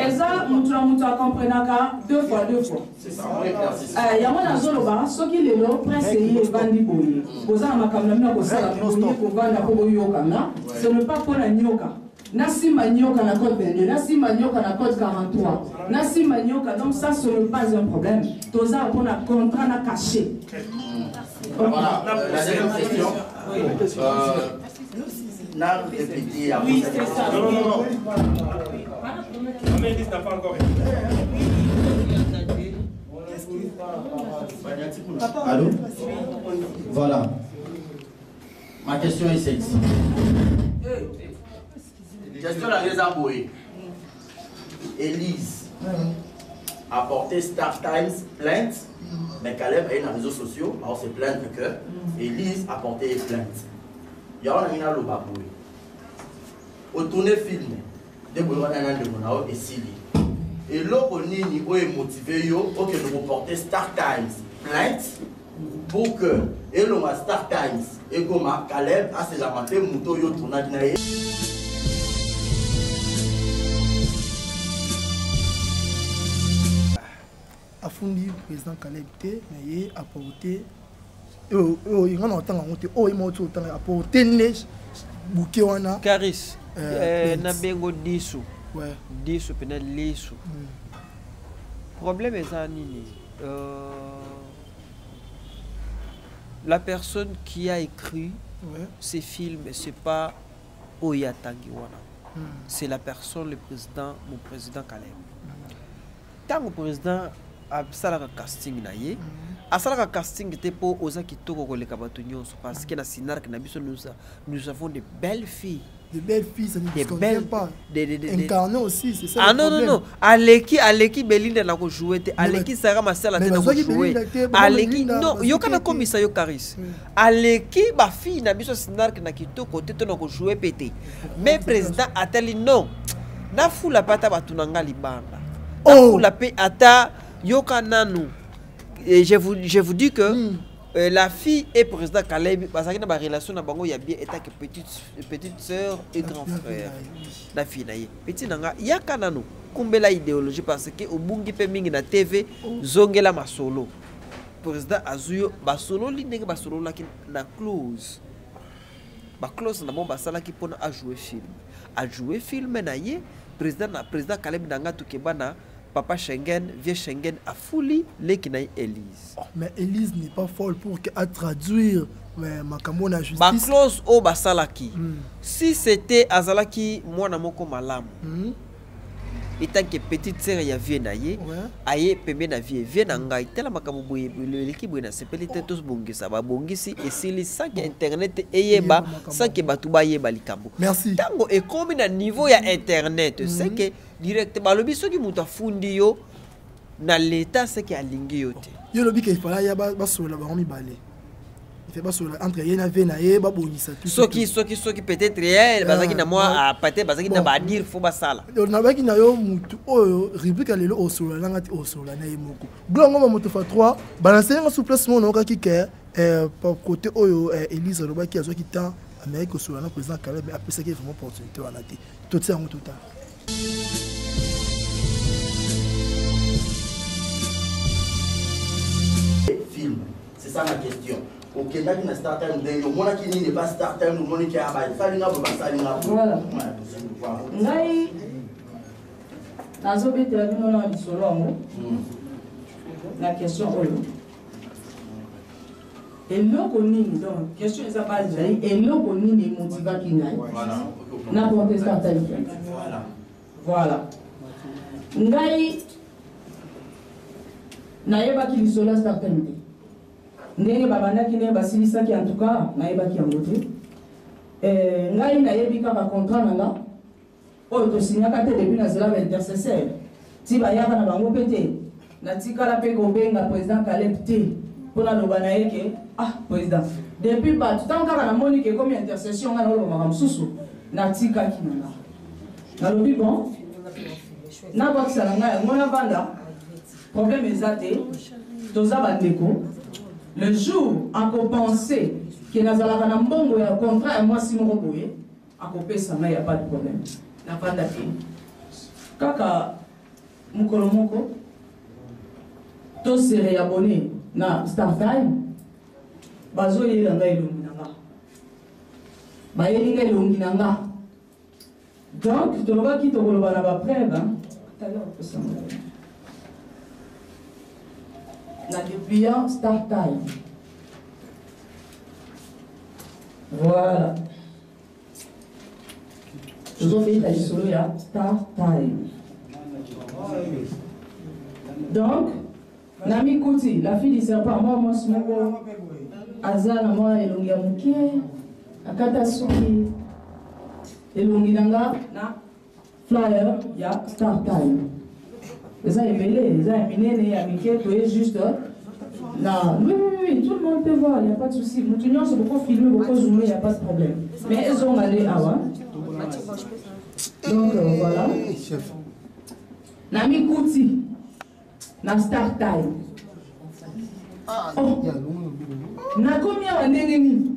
eza mutu na mutu akomprenaka deux fois deux fois. C'est ça, on éclaircit. Yango nazoloba soki lelo prince eye evandi boye, boza na makambo na bino ya kosala boye kovanda mpo boyokanga, ce n'est pas mpona nyoka. Nasimba nyoka na code 22, nasimba nyoka na code 43, nasimba nyoka, donc ça ce n'est pas un problème. Toza mpona contrat na cachet. Voilà, la deuxième question. N'a répété à Oui, c'est ça. Non, non, non. Maman Elise n'a pas encore répété. Allô? Voilà. Ma question est celle-ci. Question la raison boye. Elise a porté Star Times plainte, mais Caleb est dans les réseaux sociaux, alors c'est plainte que Elise a porté plainte. Il y a un ami là boye. Au tourner film, de boye on a un de mon et Sili. Et l'autre nini oyo motivé yo ok nous porter Star Times plainte pour que elonga Star Times ekoma Caleb a se lamenter moto yo tournaki na ye. Afundi président Caleb te mais ye apporté oyo nga na otanga yango te, oyo ye moko ti otanga apporté nde bouquet wana. Caris, plainte. na bengo disu. Disu pena lisu. Problème eza nini? La personne qui a écrit ces films, c'est pas Oya Tangiwana. C'est la personne, le président, mon président Caleb. Tant que président a salaka casting na ye, a salaka casting te po oza kitoko koleka bato nyonso, parce que na Sinark na biso, nous avons de belles filles. De belles filles, ça ne Des convient belles- pas. des- Incarné aussi, c'est ça Ah le non, non, problème. non. Aleki, aleki Belinda na ko jouer te. Aleki Sarah Masala te Mais na ko bazwaki jouer. Belinda te, bango Aleki Belinda, non, bazwaki yoka na te. komisa yo Karis. Aleki ba fille na biso Snark na kitoko te to na ko jouer pe te. Mais président atali non. Na fula pe ata bato na nga libanda. Na fula pe ata yoka nanu. Et je vous dis que la fille et président Caleb bazalaki na ba relation na bango ya bien étant que petite sœur et grand frère. Na fille na ye petit na nga, yaka nanu kumbela idéologie, parce que obungi mpe mingi na TV. Zongela masolo. Président azwi yo, basololi ndenge basololaki na clause, baclause na bango basalaki mpona ajoue film. Ajoue film na ye, président na président Caleb na nga tokeba na papa Schengen, vieux Schengen afuli leki na ye Elise. Mais Elise n'est pas folle pour que, à traduire mais makambo na justice. Baclause oyo basalaki, si c'était azalaki mwana moko malamu, étant que petite sœur ya vieux na ye, aye pembe na vieux, vieux na ngai, tala makambo boye eleki boye, nasepeli te, tobongisa. Babongisi, esili, sans que internet eyeba, sans que bato bayeba likambo. Merci. Ntango ekomi na niveau ya internet, c'est que direct balobi soki moto afundi yo na l'état, c'est que alingi yo te. Yo lobi ke ifala ya basolola bango mibale, ife basolola entre ye na vieux na ye, babongisa tout. Soki peut-être ye bazalaki na mwa peut-être bazalaki na badire fo basala. Nalobaki na yo, mutu oyo rubrique ya lelo osolola nanga te, osolola na ye moko. Glongo moto fa 3 balanselenga sur place moko, nayokaki ke côté oyo Elise alobaki azwaki temps, ameyaki kosolola na président Caleb, apesaki vraiment opportunité wana te. Totia yango totala. Film, c'est ça ma question. Okendaki na Star Time ndenge omonaki nini? Ba Star Time, omoniki ya basalinga boye, basalinga boye? Voilà. Ngai nazobetela bino na lisolo yango na question oyo: eloko nini? Donc question eza base, ezali eloko nini emotivaki ngai na porte Star Time plainte? Voilà, ngai nayebaki lisolo ya Star Time te, ndenge babandaki, ndenge basilisaki. En tout cas nayebaki yango te. Ngai nayebi kaka contrat na nga oyo tosignaka te depuis na nzela baintercesseur ti bayaka na bango mpe te. Natikala mpe kobenga président Caleb te mpo naloba na ye ke ah, président, depuis bato ntango kaka namoni ke ekomi intercession, ngai naoloba makambo mosusu. Natikaki na nga, nalobi bon, nabwakisa na ngai yango, navanda, problème eza te, toza bandeko. Le jour akopense ke nazalaka na mbongo ya contrat ya mwasi moko boye, akopesa ngai, ya pas de problème. Navanda te. Kaka mokolo moko tose réabonné na Star Time, bazoyela ngai elongi na nga, bayeli ngai elongi na nga. Donc tolobaki tokoloba na bapreuve na dépliant Star Time. Voilà, tozobeta lisolo ya Star Time. Donc namikuti la fille du serpent, mwa mwasi moko aza na mwa elongi ya moke, akata suki, elongi na nga na flyer ya Star Time. Eza ebele, eza ya minene, ya mike, toye juste na oui, oui, oui, tout le monde peut voir, il y a pas de souci. Motu nyonso boko filmer, boko zoomer, il y a pas de problème, mais ezonga nde awa. Donc voilà, namikuti na Star Time. Oh. Nakomi awa ndenge nini?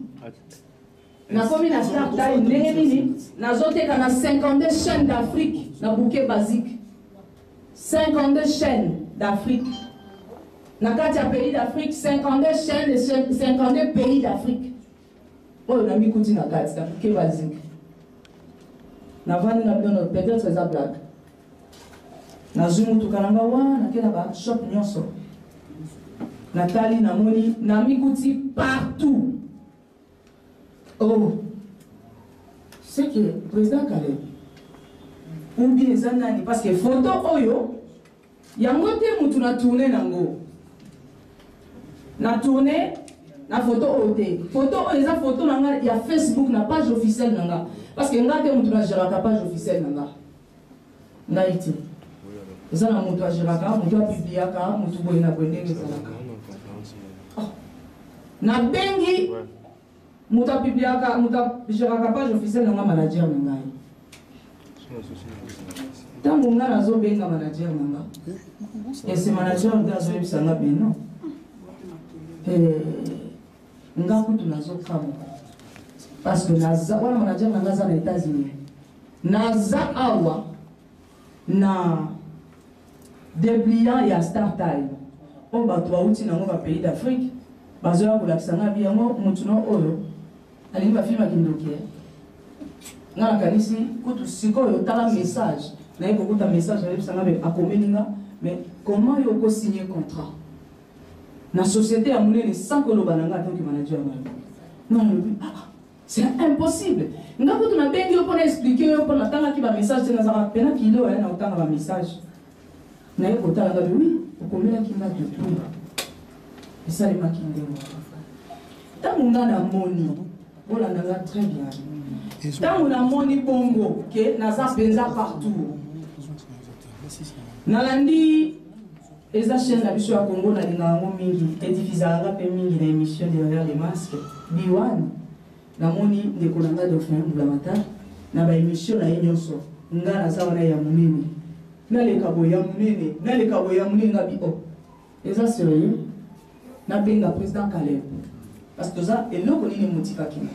Nakomi na Star Time ndenge nini? Nazoteka na 52 chaînes d'Afrique na bouquet basique, 52 chaînes d'Afrique, na kati ya pays d'Afrique, 52 chaînes, 52 pays d'Afrique oyo namikuti na kati na bouquet basique. Navandi na bino, peut-être eza blague. Nazwi motuka na nga wana, nake na bashop nyonso, natali, namoni namikuti partout. Oh, c'est que président Caleb ou bien eza nani? Parce que photo oyo yango te mutu na tourne nango, na tourne na photo oyo te. Photo oyo eza photo na nga ya Facebook, na page officielle na nga. Parce que nga te mutu na géraka page officielle na nga. Ngai te. Eza na mutu agéraka, mutu apubliaka, mutu boye na boye ndenge ezalaka. Oh. Nabengi moto apubliaka, moto agéraka page officielle na nga manager na ngai. Ntango nga nazobenga manager na nga, ese manager nde azoyebisa nga bino. Eh, nga kutu nazokamwa parce que naza wana manager na nga aza na États-Unis, naza awa na dépliant ya Star Time oyo bato bauti nango ba pays d'Afrique bazoya kolakisa nga bi yango motu no oyo alingi bafilme ya kindoki eh. Nga nakanisi kutu sikoyo tala message naye kokuta message ayebisa nga be akomeli nga, mais comment yo okosigne contrat na société ya monene sans koloba na nga atanke manager na yo? Nga nalobi ah, c'est impossible. Nga kutu nabengi yo mpona explike yo mpo natangaki bamessage te, nazalaka pena kilo ya na kotanga bamessage. Naye kotala nga bi oui, okomelaki nga depuis esalemaki ndenge wana. Ntango nga namoni, bolanda nga très bien, ntango namoni bongo ke naza mpenza partout, nalandi eza chaîne na biso ya Congo, nalingaka yango mingi, edifizaka nga mpe mingi na émission Derrière les masques B1. Namoni ndeko na nga Dauphin Mbulamatari na baémission na ye nyonso, nga naza wana ya monene, naleka boye ya monene, naleka boye ya monene, nga bi oh, eza sérieux. Nabenga président Caleb parce que toza eloko nini motivaki nga.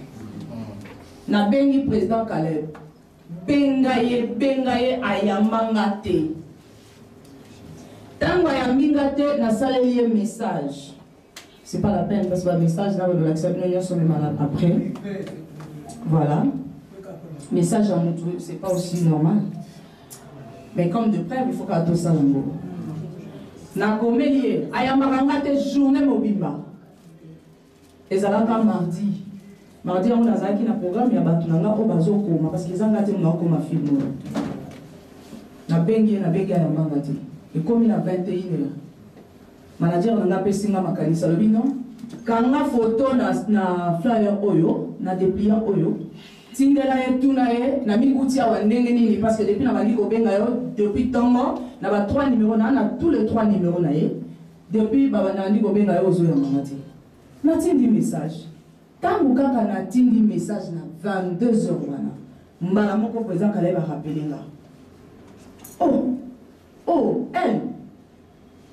Nabengi président Caleb, benga ye, benga ye, ayamba nga te. Ntango ayambi nga te, nasaleli ye message. C'est pas la peine parce que ba message na balolakisa bino nyonso memala après. Voilà, message ya motu, c'est pas aussi normal, mais comme de preuve il faut kaka tosala yango. Nakomeli ye, ayambaka nga te journée mobimba. Ezalaka mardi. Mardi yango nazalaki na programme ya bato na nga oyo bazokoma, parce que eza nga te naokoma film oyo. Nabengi ye, nabengi, ayambanga te. Ekomi na 21 heures, manager na nga apesi nga makanisi, alobi non, kanga photo na flyer oyo, na dépliant oyo, tindela ye, tuna ye na mikuti awa ndenge nini, parce que depuis nabandi kobenga yo depuis ntongo na ba 3 numéro na tous les 3 numéro na ye, depuis babandi kobenga yo ozoyambanga te. Natindi message. Ntango kaka natindi message na 22 heures wana, mbala moko président Caleb arapele nga: oh oh, elle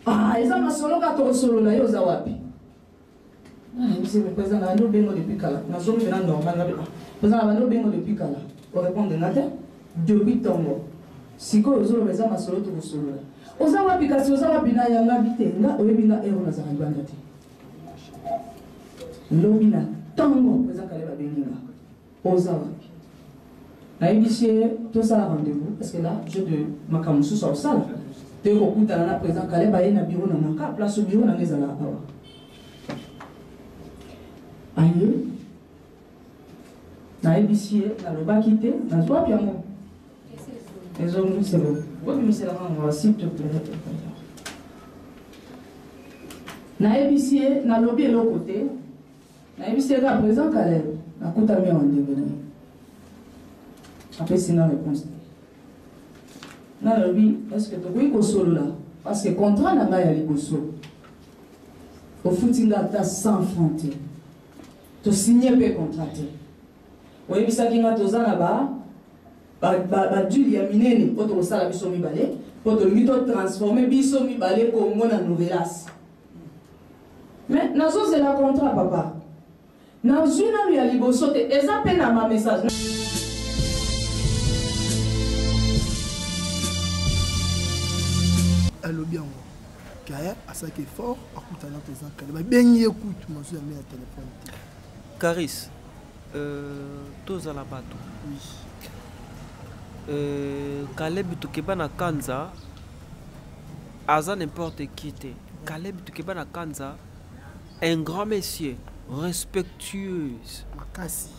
ah, eza masolo kaka tokosolola, ye oza wapi? Nayebisi me président, nabandi obengo depuis kala, nazongi mpena normal. Ngabi ah, président, nabandi obengo depuis kala, orépondre nga te depuis ntongo, sikoyo ozoloba eza masolo tokosolola, oza wapi? Kasi oza wapi? Na yanga bi te, nga oyebi nga ero nazala libanda te. Lobi na ntongo président Caleb abengi nga: oza wapi? Nayebisi ye tosala rendez-vous parce que là je de makambo mosusu akosala. Toye kokutana na président Caleb, aye na bureau na nga, ka place bureau na nga ezalaka awa. Aye, nayebisi ye, nalobaki te, nazwa wapi yango ezongi selo, bobimiselaka yango s'il te plaît. Nayebisi ye, nalobi eloko te, nayebisi ye kaka président Caleb nakutami awa ndenge na ye. Apesi nga réponse te. Nga nalobi est ce que tokoki kosolola, parce que contrat na ngai ya liboso ofuti nga ata 100 franc te, tosigne mpe contrat te, oyebisaki nga toza na ba badule ya minene oyo tokosala biso mibale mpo tolingi totransforme biso mibale Congo na novelas, mais nazozela contrat papa, nazwi nanu ya liboso te, eza mpe na bamessage. Alobi yango kaya asalaki effort akutana président Caleb, babengi ye kutu mazwi ya na telefone te. Caris, tozala bato. Oui. Caleb Tukeba na Kanza aza n'importe qui te. Caleb Tukeba na Kanza, un grand monsieur respectueuse. Makasi.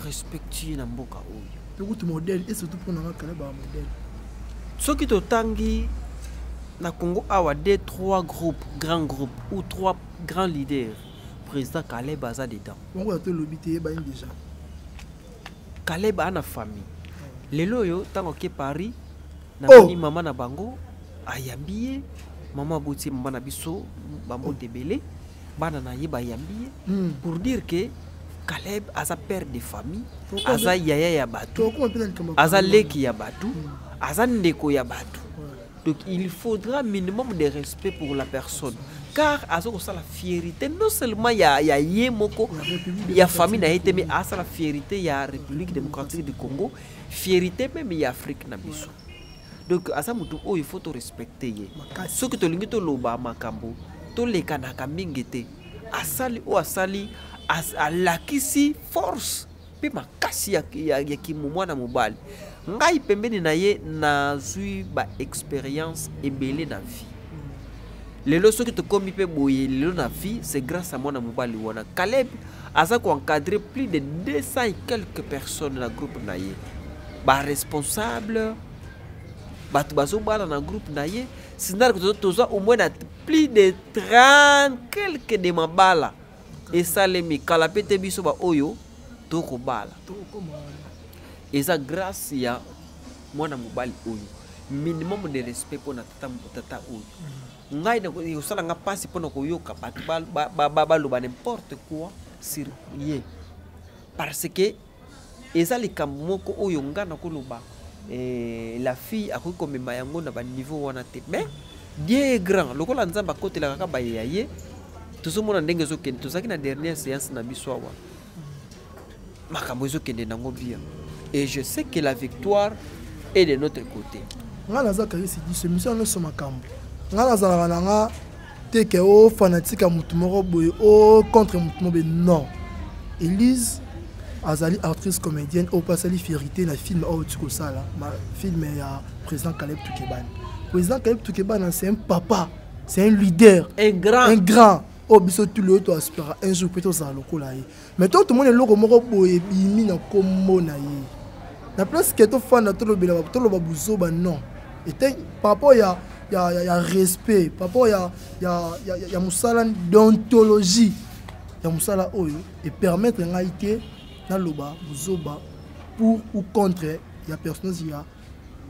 Respectueux na mboka oyo. Tokuti modèle et surtout pour nanga Caleb ba modèle. Soki totangi na Congo awa deux trois groupes, grands groupes ou trois grands leaders, président Caleb aza dedans. Bongo ya to lobi te yebani déjà. Caleb ana famille. Lelo oyo ntango ake Paris, namoni mama na bango ayambi ye, mama aboti ye, mama na biso bambote ebele, bana na ye bayambi ye. Pour dire que Caleb aza père de famille, Pourquoi aza yaya ya bato, Tokoma mpe na likambo ya aza Caleb. leki ya bato, aza ndeko ya bato. Donc il faudra minimum de respect pour la personne, car aza kosala fierté non seulement ya ye moko, ya famille na ye te, mais asala fierté ya République démocratique du Congo, fierté même ya Afrique na biso. Donc aza motu oyo il faut torespecte ye. Makasi. Soki tolingi toloba makambo, tolekanaka mingi te. Asali oyo asali, alakisi force mpe makasi ya kimomwana mobali. Ngai pembeni na ye nazwi baexpérience ebele na vie. Lelo soki tokomi mpe boye lelo na vie, c'est grâce à mwana mobali wana. Caleb aza koencadre plus de 200 et quelques personnes na groupe na ye, baresponsable, bato bazobala na groupe na ye. Sinari toza au moins na plus de 30 quelque de mabala esalemi kala mpe te. Biso baoyo tokobala, eza grâce ya mwana mobali oyo. Minimum de respect mpona tata, tata oyo. Ngai ekosala nga mpasi mpona koyoka bato baloba n'importe quoi sur ye, parce que eza likambo moko oyo nga nakoloba, la fille akoki komema yango na baniveau wana te. Mais Dieu est grand. Lokola Nzambe akotelaka kaka baye ya ye, tozomona ndenge ezokende. Tozalaki na dernière séance na biso awa, makambo ezokende nango bien et je sais que la victoire est de notre côté. Ngai naza Karisi Diso, émission nyonso makambo. Ngai nazalaka na nga te ke o fanatique ya motu moko boye, o contre motu moko boye, non. Elise azali actrice comédienne oyo mpe asali fierté na film oyo ti kosala film ya président Caleb Tukebana. Président Caleb Tukebana, c'est un papa, c'est un leader, un grand. Un grand oyo biso tu lelo toaspira un jour mpe tozala lokola ye. Mais to tomoni eloko moko boye ebimi na kombo na ye, na place ke tofanda, tolobela, toloba buzoba, non. Ete par rapport ya respect, par rapport ya mosala, déontologie ya mosala oyo epermettre ngai te naloba buzoba pour ou contre ya personnage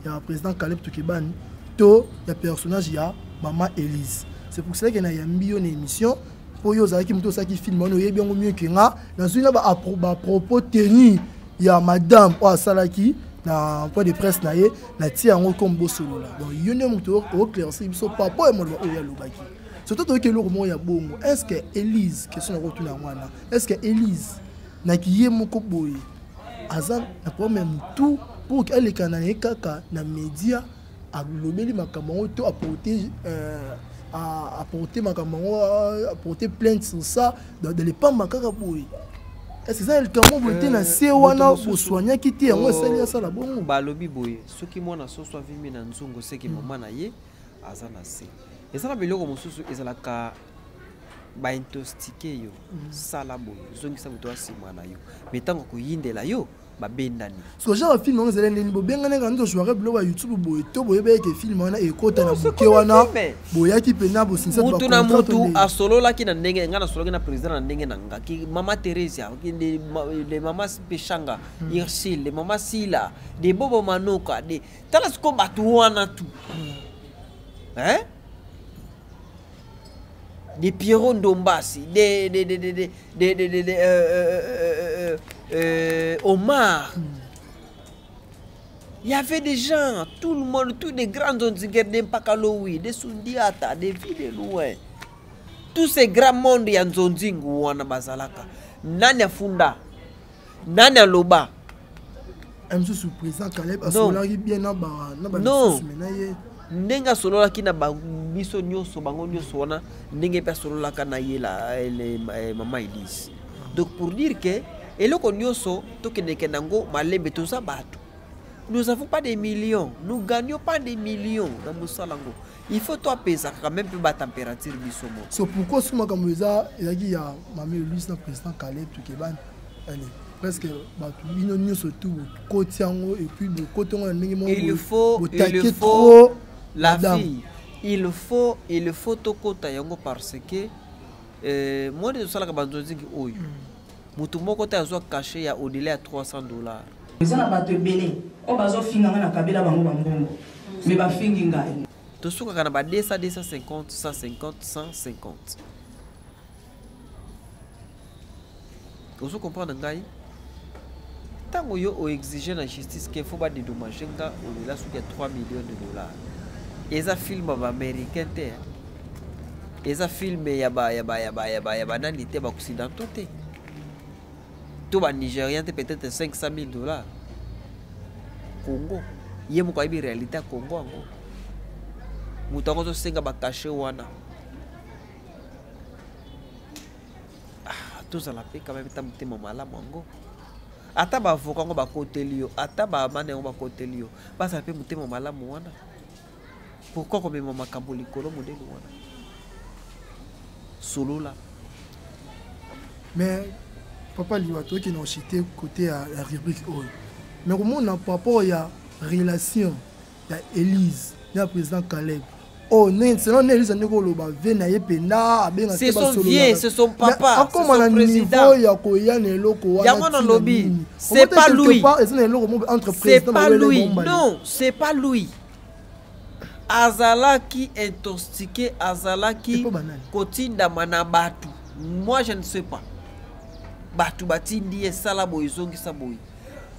ya président Caleb Tukebani to ya personnage ya mama Elise. C'est pour cela ke nayambi yo na émission, mpo oyo ozalaki moto osalaki film wana, oyebi yango mieux ke nga. Nazwi na bapropos tenu ya madame oyo asalaki na point de presse na ye, natia yango comme bosolola. Donc yo nde moto oéclaircir biso par rapport ya maloba oyo alobaki. Surtout toyoki eloko moko ya bongo. Est ce que Elise, question nakotuna yango wana, est ce que Elise naki ye moko boye aza na problème ya motu pour ke aleka na ye kaka na média, alobeli makambo yango to apporter makambo yango, apporter plainte sur ça dans lepamba kaka boye? Est ce que eza likambo boye te na se wana boswanyaki te, yango esali asala bongo? Balobi boye, soki mwana soso avimi na nzungu, seki mama na ye aza na se. Eza na biloko mosusu ezalaka baintoxiquer yo. Sala boye, zongisa moto asima na yo, mais ntango koyindela yo, babendani. So genre film yango ezali ndeni bobengani kaka nde tojouaka biloko ya YouTube boye, to boyeba eke film wana ekota na moke wana, boyaki mpena bosinisa? Mutu na mutu asololaki na ndenge. Ngai nasololaki na président na ndenge na nga, ki mama Theresia, de mama Peshanga, Ursile, de mama Sila, de Bobo Manoka, de tala sikoyo bato wana tu, hein, de Pierrot Ndombasi, de Omar. Il y avait des gens, tout le monde, tous les grands Nzonzingers, des Mpakaloui, des Sundiata, des villes de loin. Tous ces grands mondes ya Nzonzingu wana bazalaka. Nani afunda? Nani aloba? Mosusu président Caleb asololaki bien na bamisusu na ye. Ndenge asololaki na biso nyonso, bango nyonso wana, ndenge mpe asololaka na ye la mama Elise. Donc pour dire que eloko nyonso tokendeke nango malembe. Toza bato, nous avons pas des millions, nous gagnons pas des millions na mosala yango. Il faut toapesaka quand même mpe batempérature biso moko. So pourquoi soki makambo eza ezalaki ya mama Elise na président Caleb Tukebani, allez, presque bato bino nyonso tu bokoti yango, et puis bokoti yango na ndenge moko il faut la fille, il faut tokota yango, parce que moi nde tosalaka banzonzingi oyo, motu moko te azwa cachet ya au-delà ya 300 $. Eza na bato ebele oyo bazofinga ngai, nakabela bango bambongo, me bafingi ngai. Tosukaka na ba 200, 250, 150, 150. Ozo comprendre ngai? Ntango yo oexige na justice ke fo badedommage nga, olela soki ya 3 millions de dollars. Eza film ya baaméricain te, eza film ya ba ya ba ya ba ya ba ya banani te, baoccidentaux te to banigérien te, peut-être 500 000 dollars. Congo, ye moko ayebi réalité ya Congo yango. Moto yango azosenga bakashe wana. Ah, tozala mpe quand même ta motema malamu yango. Ata baavoka yango bakoteli yo, ata bamana yango bakoteli yo, bazala mpe motema malamu wana. Pourquoi komema makambo likolo modele wana? Solola. Mais papa Liwa, toyoki na ochite côté ya rubrique oyo, mais komona par rapport ya relation ya Élise na président Caleb, oh, selon ne Élise ndenge oloba ve na ye mpenza abenga. C'est son vieux, c'est son papa, akoma na niveau ya koya na eloko wana. Yango nalobi, c'est pas lui. Eza na eloko moko entre président. C'est pas lui, non, c'est pas lui. Azalaki intoxiqué, azalaki kotindama na bato. Moi, je ne sais pas, bato batindi ye esala boye, ezongisa boye,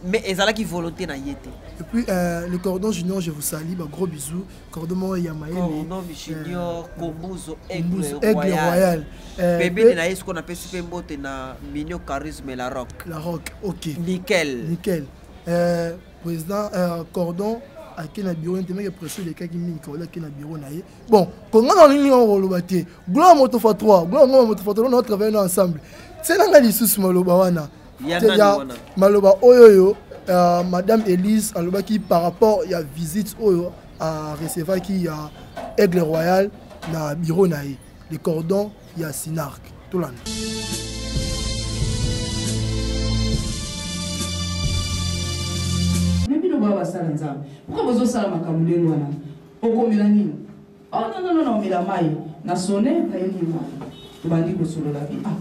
mais ezalaki volonté na ye te. Et puis le Cordon Junior, je vous salue, bah, gros bisous. Cordon moko ya mayele. Cordon Junior, Kombuzo, Aigle, Aigle Royal. Pembeni na ye sikoyo napesi mpe mbote na Minio Charisme, La Rock. La Rock, ok. Nickel. Nickel. Président Cordon ake na bureau nte meke pression elekaki mingi. Cordon ake na bureau na ye. Bon, konga na nini yango koloba te. Gloire moto fois 3, gloire ngoma moto fois 3, on travaille ensemble. Tiela nga lisusu maloba wana. Ya maloba oyo oyo madame Elise alobaki par rapport ya visite oyo arecevaki ya Aigle Royal na bureau na ye, le Cordon ya Sinark. Tolanda. Me bino baya basala Nzambe, pourquoi bozosala makambo ndenge wana? Okomela nini? Oh non, non, non, omela mai na sone nayeli mai. Tobandi kosolola bi ah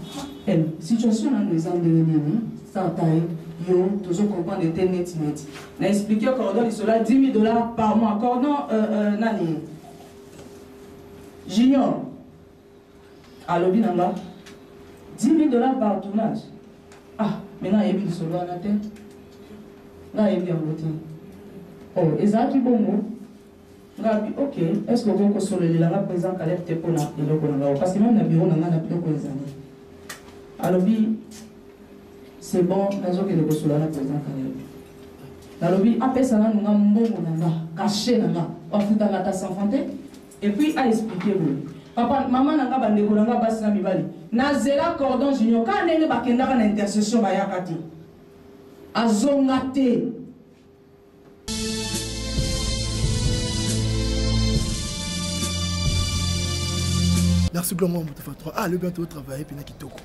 el situation nano eza ndenge nini, sata ye yo tozo comprendre te. Neti neti na explique Cordon lisolo ya 10 000 dollars par mois. Cordon nani Junior alobi na nga 10 000 dollars par tournage. Ah, maintenant ayebi lisolo wana te, nga ayebi yango te. Oh, ezalaki bongo. Ngabi ok, est ce que okoki kosololela nga président Caleb te mpona eloko na ngai, parce que même na bureau na ngai na biloko ezali. Alobi c'est bon, nazokende kosolola na président Caleb. Nalobi apesa nanu nga mbongo na nga, cachet na nga, afutanga ata 100 francs te. Et puis aexplike boye: papa, mama na nga, bandeko na nga basi na mibali, nazela Cordon Junior kaka ndenge bakendaka na intercession, bayaka te, azonga te. Merci Glongo Moto fa 3. Ah, le bientôt travailler pena kitoko.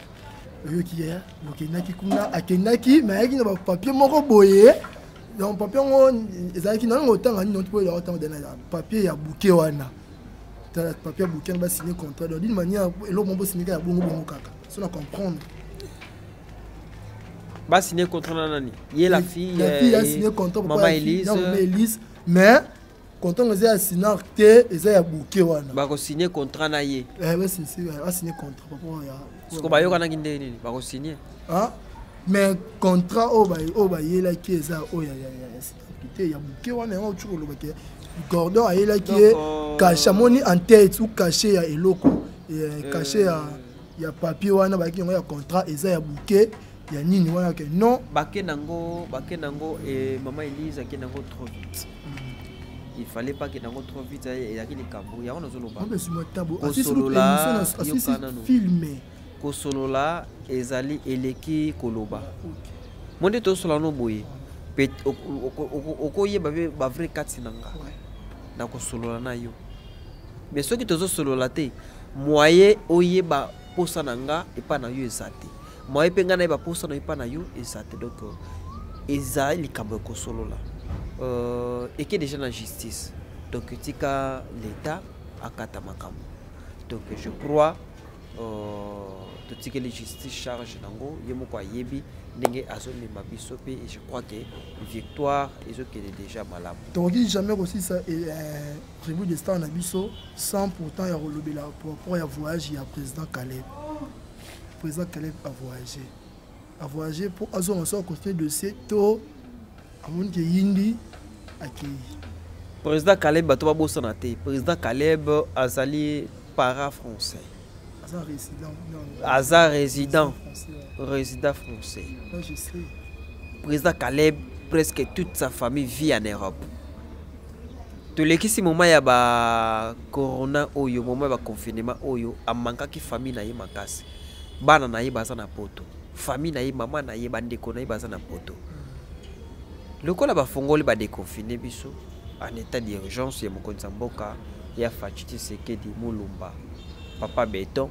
Oyoki ye, bokendaki kuna, akendaki, mais ayaki na bapapier moko boye. Donc papier yango ezalaki nanu otanga nini mpo ya otanga na papier ya bouquet wana. Tala papier ya bouquet, ba signer contrat. Donc d'une manière eloko moko bosignaka ya bongo bongo kaka. So na comprendre. Ba signer contrat na nani? Ye la fille. La fille a signé contrat. Maman Elise. Maman Elise, mais contrat eza ya Sinar te, eza ya bouquet wana. Bakosigne contrat na ye. Basigne contrat papa ya. Siko bayokanaki ndenge nini bakosigne? Ah, mais contrat oyo bayelaki eza oyo ya Sinar te, ya bouquet wana. Yango otuki koloba ke Gordon ayelaki ye cachet, amoni en tête ou cachet ya eloko, cachet ya papier wana bayaki yango ya contrat, eza ya bouquet ya nini wana ke non. Bake nango, bake nango e mama Elise ake nango trop vite. Il fallait pas ke nango trop vite. Ezalaki likambo yango nazoloba. Kosolola, filme. Kosolola ezali eleki koloba. Mo nde tosola no boye, okoyeba mpe bavrai kati na nga na kosolola na yo. Mais soki tozosolola te, moyen oyeba posa na nga epai na yo eza te, moyen mpe ngai nayeba posa na yo epai na yo eza te. Donc eza likambo ya kosolola. Eke déjà na justice, donc tika l'état akata makambo. Donc je crois Totikeli justice charge nango, ye moko ayebi ndenge azomema biso mpe je crois que victoire ezokende déjà malamu. Tokoki jamais kosisa revue de star na biso sans pourtant ya kolobela par rapport ya voyage ya président Caleb. Président Caleb a voyagé. A voyagé pour azonga so continuer dossier to amoni ke yindi akei. Président Caleb bato babosana te. Président Caleb azali para français. Aza résident. Aza résident. Résident français. Là, je sais. Président Caleb, presque toute sa famille vit en Europe. Tolekisi moment ya ba corona oyo, moment ya ba confinement oyo, amankaki famille na ye makasi. Bana na ye baza na poto. Famille na ye, mama na ye, bandeko na ye baza na poto. Lokola bafongoli ba déconfiner biso en état d'urgence ya mokonzi ya mboka ya Fatshi Tshisekedi Mulumba, papa béton,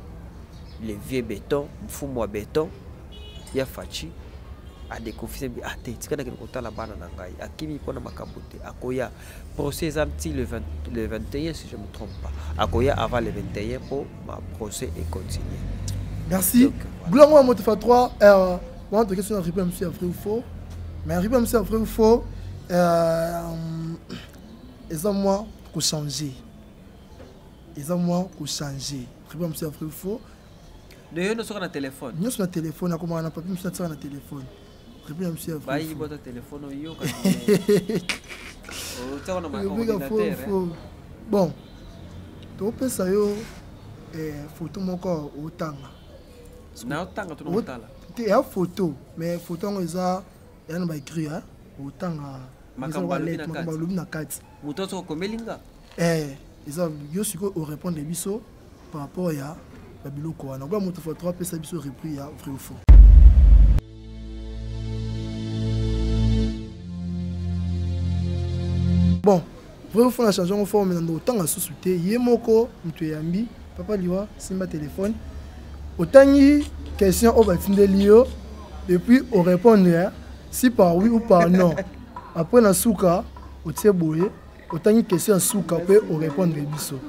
le vieux béton, mfumu wa béton ya Fatshi a déconfiné bi ah te tika nakende kotala bana na ngai, akimi mpona makambo te, akoya procès eza ti le 20, le 21 si je me trompe pas, akoya avant le 21 po ma procès est continué. Merci. Donc, voilà. Blanc wa moto fa 3 bon, en tout cas, c'est un ripé monsieur vrai ou faux. Mais ripé monsieur vrai ou faux, eza moi ko changer. Eza moi ko changer. Ripé monsieur vrai ou faux. De yo nyonso na téléphone. Nyonso na téléphone, akoma na papier monsieur na téléphone. Ripé monsieur vrai ou Bayi faux. bota téléphone oyo ka. Oh, tsa na Ripé ordinateur, faux, hein. faux. Bon. Topesa yo photo moko otanga. Na otanga to na otala. Te ya photo, mais photo ngo eza ya na ba écrit hein, otanga. Makambo balobi na Makambo kati. balobi na kati. Moto azo kokomeli nga? Eza yo siko o répondre biso par rapport ya ba biloko wana. Kwa moto photo apesa biso repris ya vrai ou faux. Bon, vrai ou faux na change ngo forme na otanga susu te, ye moko moto yambi, papa liwa simba téléphone. Otangi question au batindeli yo et puis on répond hein, si par oui ou par non. Après na suka otie boye, otangi question ya suka pe on répondre biso.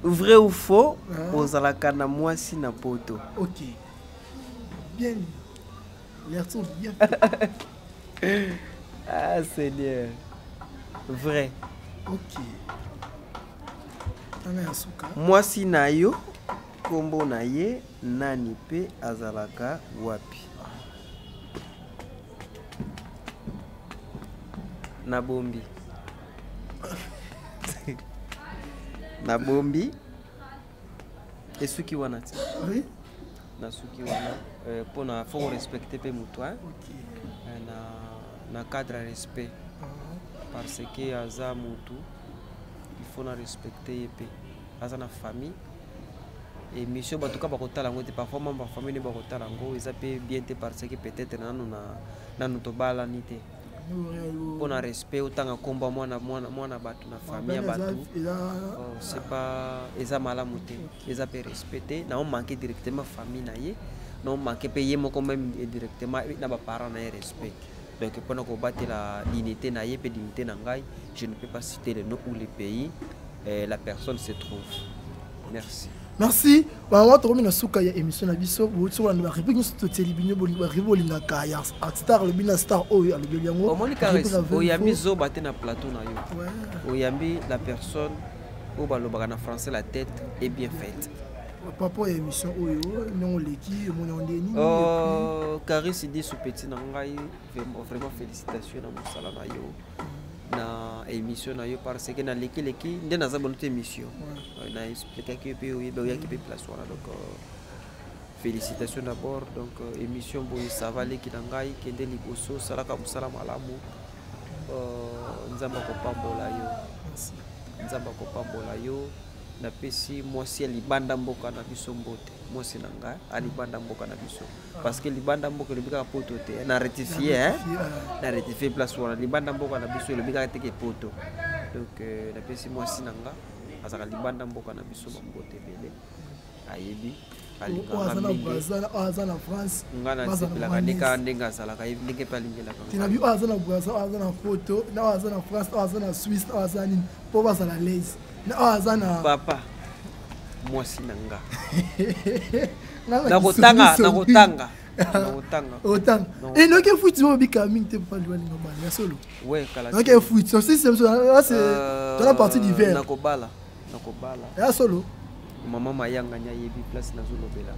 Vrai ou faux, Ah. ozalaka na mwasi na poto. OK. Bien. L'air tout bien. Ah Seigneur. Vrai. OK. Tanga ya suka. Mwasi na yo kombo na ye nani pe azalaka wapi? Nabombi. Nabombi. Esuki wana ti. Oui. Nasuki wana pona faut respecter pe mutu hein. OK. Na cadre respect. Parce que aza mutu il faut na respecter ye pe. Aza na famille. Et mission batuka bakotala ngo te parfois membre famille ne bakotala ngo eza pe bien te parce que peut-être nanu na nanu tobala ni te. Pour na respect autant nga komba mwana mwana mwana batu na famille ya batu. Oh, c'est pas eza malamu te. Eza pe respecter na on manquer directement famille na ye. Na on manquer pe ye moko même directement na ba parents na ye respect. Donc pour nous battre la dignité na ye pe dignité na ngai, je ne peux pas citer le nom ou le pays la personne se trouve. Merci. Merci. Ba wa to na suka ya émission na biso, bo tso na réplique nyonso to teli bino bo ba ribo linga ka ya star le bina star oyo alobeli yango. Omoni ka Réplique res, avec oyambi vous. zoba te na plateau na yo. Ouais. Oyambi la personne oyo balobaka na français la tête est bien faite. Papa ya émission oyo ndongo leki omoni yango ndenge nini, Oh, et puis Caris dit sous petit na ngai, vraiment, vraiment félicitations na mosala na yo. Na émission na yo parce que na leki leki nde naza bono te émission. Ouais. Na expliquaki yo pe oyebi, oyaki pe place wana. Donc félicitations d'abord. Donc émission boye ça va leki na ngai, kende liboso, salaka mosala malamu. Nzambe akopambola yo. Merci. Nzambe akopambola yo. Napesi mwasi ya libanda mboka na biso mbote. Mwasi na ngai, a libanda mboka na biso. Parce que libanda mboka elobi kaka poto te. Na rectifier, hein? Na rectifier, ouais. Na rectifier place wana. Libanda mboka na biso elobi kaka te ke poto. Donc napesi mwasi na nga, azalaka libanda mboka na biso ba mbote ebele. Ayebi. Oyo aza na Brazza, oyo aza na France. Nga nasepelaka nde kaka ndenge azalaka, ye ndenge mpe alingelaka. Tinabi oyo aza na Brazza, oyo aza na poto, na oyo aza na France, oyo aza na Suisse, oyo aza nini, mpo bazala l'aise na oyo aza na papa mwasi na nga. Nakotanga, nakotanga, nakotanga. Otanga enoki futi oyo bika mingi te, papa liwa linga bana ya solo. Ouais, kala. Noki futi so si c'est là, c'est dans la partie d'hiver. Nakobala, nakobala. Ya solo. Mama Mayangani ayebi place nazolobela.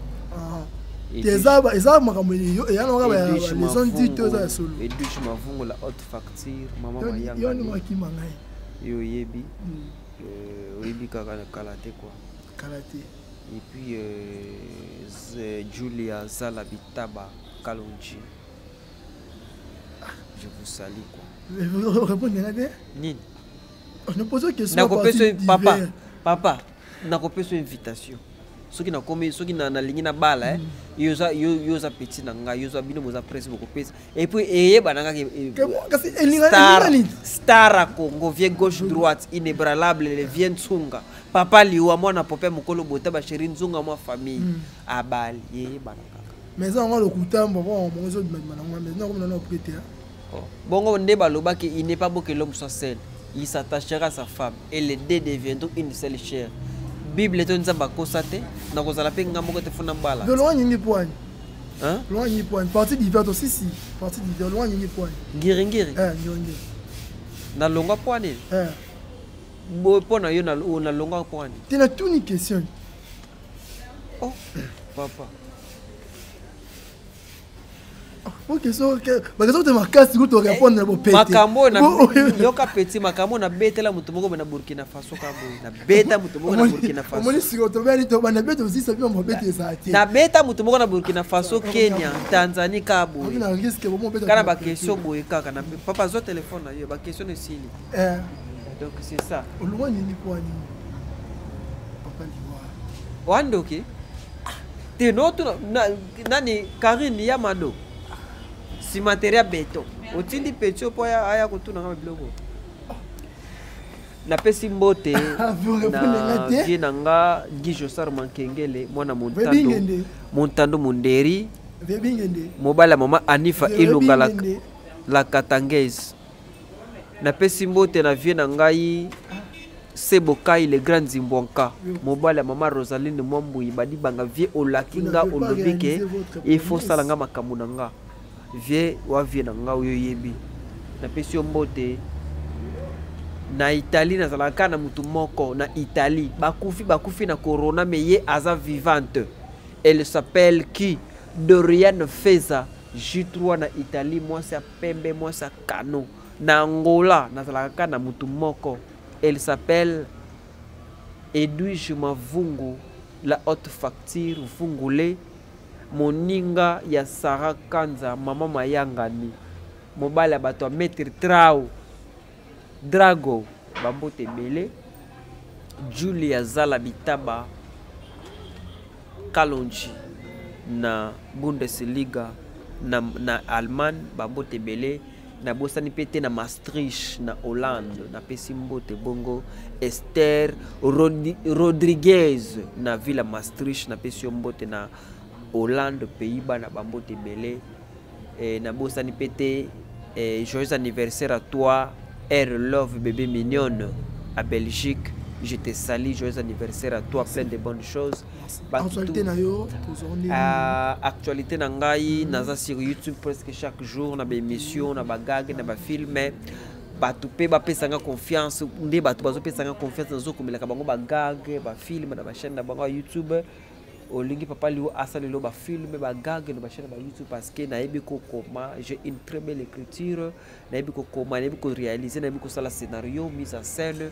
Te, eza makambo eya nango les on dit to eza ya solo. Edwige Mavungu, la haute facture, mama yo Mayangani. Makima ngai. Yo oyebi. Oyebi kaka kala te quoi. Kala te. Et puis Julia Zala Bitaba Kalonji, je vous salue quoi. Répondre nga te. Nini? On pose question. Nakopesa papa, papa, nakopesa invitation soki nakomi, soki nalingi nabala, eh, yo oza petit na ngai, yo oza, bino boza presse, bokopesa. Et puis eyebana kaka Kasi elinga nini? Star ya Congo, vie gauche droite, inébranlable, le vie Nzunga, papa liwa mwana pope mokolo bota basheri Nzunga mwa famille abali, eyebana kaka. Mais eza yango lokuta, mbongo bongo ezobima nango, mais nakomi nano prêt. Oh. Bongo nde balobaki: il n'est pas beau que l'homme soit seul, il s'attachera à sa femme et les deux deviendront une seule chair. Bible to Nzambe akosa te, nakozala mpe nga moko te, funa mbala. Longwa nyingi poani. Hein? Longwa nyingi poani, partie d'hiver to sisi, partie d'hiver, longwa nyingi poani. Ngiringiri. Eh, ngiringiri. Nalongwa pwani. Eh. Bo mpo na yo nalongwa pwani. Te, na tuni question. Oh papa. Ok, so bakesa te makasi kuto répondre na bopete. Makambo oyo yoka petit, makambo oyo nabetela moto moko boye na Burkina Faso, ka boye nabeta moto moko na Burkina Faso. Omoni sikoyo tobani, tobanda bete osisa bino mobete ezala te. Nabeta moto moko na Burkina Faso, Kenya, Tanzanie, ka boye. Na risque bomobeta. Kaka na baquestion boye kaka na papa, zwa telefone na yo, baquestion esili. Donc c'est ça. Olongwa nini po nini, papa liwa? Wandoki te, notuna nani? Karine Yamado, cimenterie ya beton, otindi petit mpo aya kotuna nga biloko. Napesi mbote na vie na nga Guy Josar Mankengele, mwana Montando, Montando Monderi, mobali ya mama Anifa Elonga la Katangaise. Napesi mbote na vie na ngai Sebokai, le grand Zimbwanka, mobali ya mama Rosaline Mwambui Badibanga. Vie, olaki nga, olobi ke il faut sala nga makambo na nga. Vie wa vie na nga oyo oyebi, napesi yo mbote. Na Italie nazalaka kaka na motu moko na Italie, bakufi, bakufi na corona, mais ye aza vivante. Elle s'appelle qui? Doriane Feza J3 na Italie, mwasi ya pembe, mwasi ya kano. Na Angola nazalaka kaka na motu moko, elle s'appelle Edwige Mavungu, la haute facture Vungule, moninga ya Sara Kanza, mama Mayangani, mobali ya bato ya Maître Trau Drago, bambote ebele. Julia Zala Bitaba Kalonji na Bundesliga na Allemagne, bambote ebele. Nabosani mpe te na Maastricht na Hollande, napesi mbote bongo Esther Rodriguez na ville ya Maastricht, napesi yo mbote na Hollande, Pays-Bas, na bambote ebele. Nabosani mpe te, joyeux anniversaire à toi Air Love, bébé mignonne à Belgique, je te salue, joyeux anniversaire à toi, plein de bonnes choses. Actualité na yo? Actualité na ngai, naza sur YouTube presque chaque jour na baémission, na bagag, na bafilm. Bato mpe bapesanga confiance, nde bato bazopesanga confiance, nazokomelaka bango bagag, bafilm na bachaîne na bango ya YouTube. Olingi papa Lio asalelo bafilm, bagag na bachaîne ya bayoutube, parce que nayebi kokoma, j'ai une très belle écriture, nayebi kokoma, nayebi koréaliser, nayebi kosala scénario, mise en scène.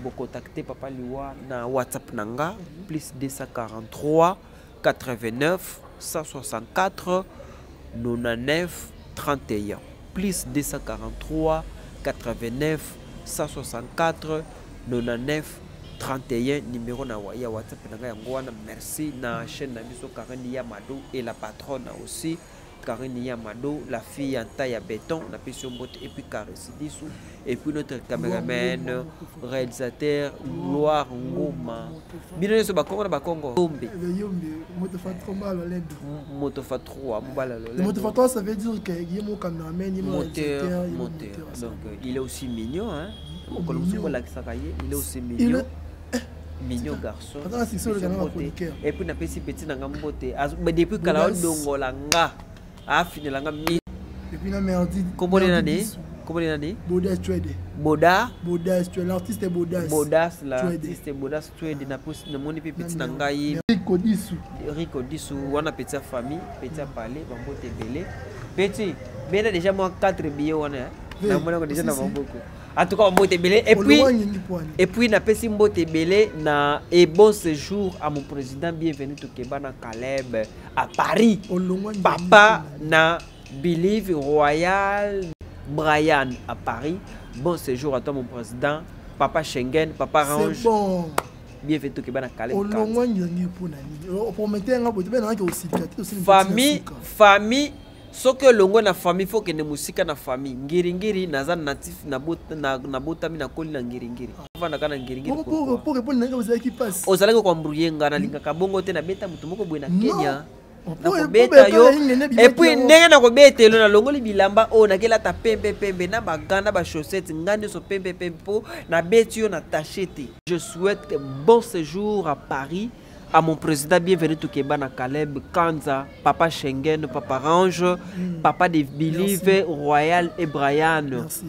Bocontacte papa Liwa na WhatsApp na nga, plus 243 89 164 99 31, plus 243 89 164 99 31, numéro na ya WhatsApp na ngai yango wana. Merci na chaîne na biso Karine Yamado et la patronne aussi. Karine Yamado, la fille en taille à béton, napesi yo mbote, et puis Caresse Disu, et puis notre caméraman, réalisateur Gloire Ngoma. Bino nyonso bakongo na bakongo. Yombe. Yombe, Motofa 3 mobala lolendo. Motofa 3 mobala lolendo. Motofa 3, ça veut dire que il est mon caméraman, il est mon moteur, moteur. Donc il est aussi mignon, hein. Mokolo mosusu kolakisaka ye, il est aussi mignon. Mignon garçon. Et puis napesi petit na nga mbote. Depuis kala odongola nga. Afinela nga mi. Et puis na merdi. Kombo nani? Kombo nani? Bodas Twede. Boda? Bodas Twede, l'artiste est Bodas. Bodas, l'artiste est Bodas Twede. Na posi na moni pe petit na ngai. Rico Disu. Rico Disu wana petit famille, petit palais, bambote ebele. Petit, bena déjà moi 4 billets wana. Na mona ko déjà na maboko. En tout cas, mbote ebele. Et puis napesi mbote ebele na et bon séjour à mon président, bienvenue Tokeba na Caleb à Paris. Papa na Believe Royal Brian à Paris. Bon séjour à toi mon président, papa Schengen, papa Range. C'est bon. Bienvenue Tokeba na Caleb. Olongwa nyangi pona nini? Opromettre nga bote bena ki osika te osili. Famille, famille soki olongwe na famille, faut okende mosika na famille. Ngiringiri, naza natif, nabotami, nakoli na ngiringiri. Ovandaka na ngiringiri. Po répondre nanga ozalaki passe. Ozalaki koembrouiller nga, nalingaka bongo te, nabeta motu moko boye na Kenya. Nakobeta yo. Et puis ndenge nakobeta elo, nalongoli bilamba oyo nakelata pembe pembe na bagants na bachaussette, nga nyonso pembe pembe, mpo nabeti yo na tache te. Je souhaite bon séjour à Paris à mon président, bienvenue Toukeba na Caleb Kanza, papa Schengen, papa Range, papa de Believe, Royal et Brian. Merci.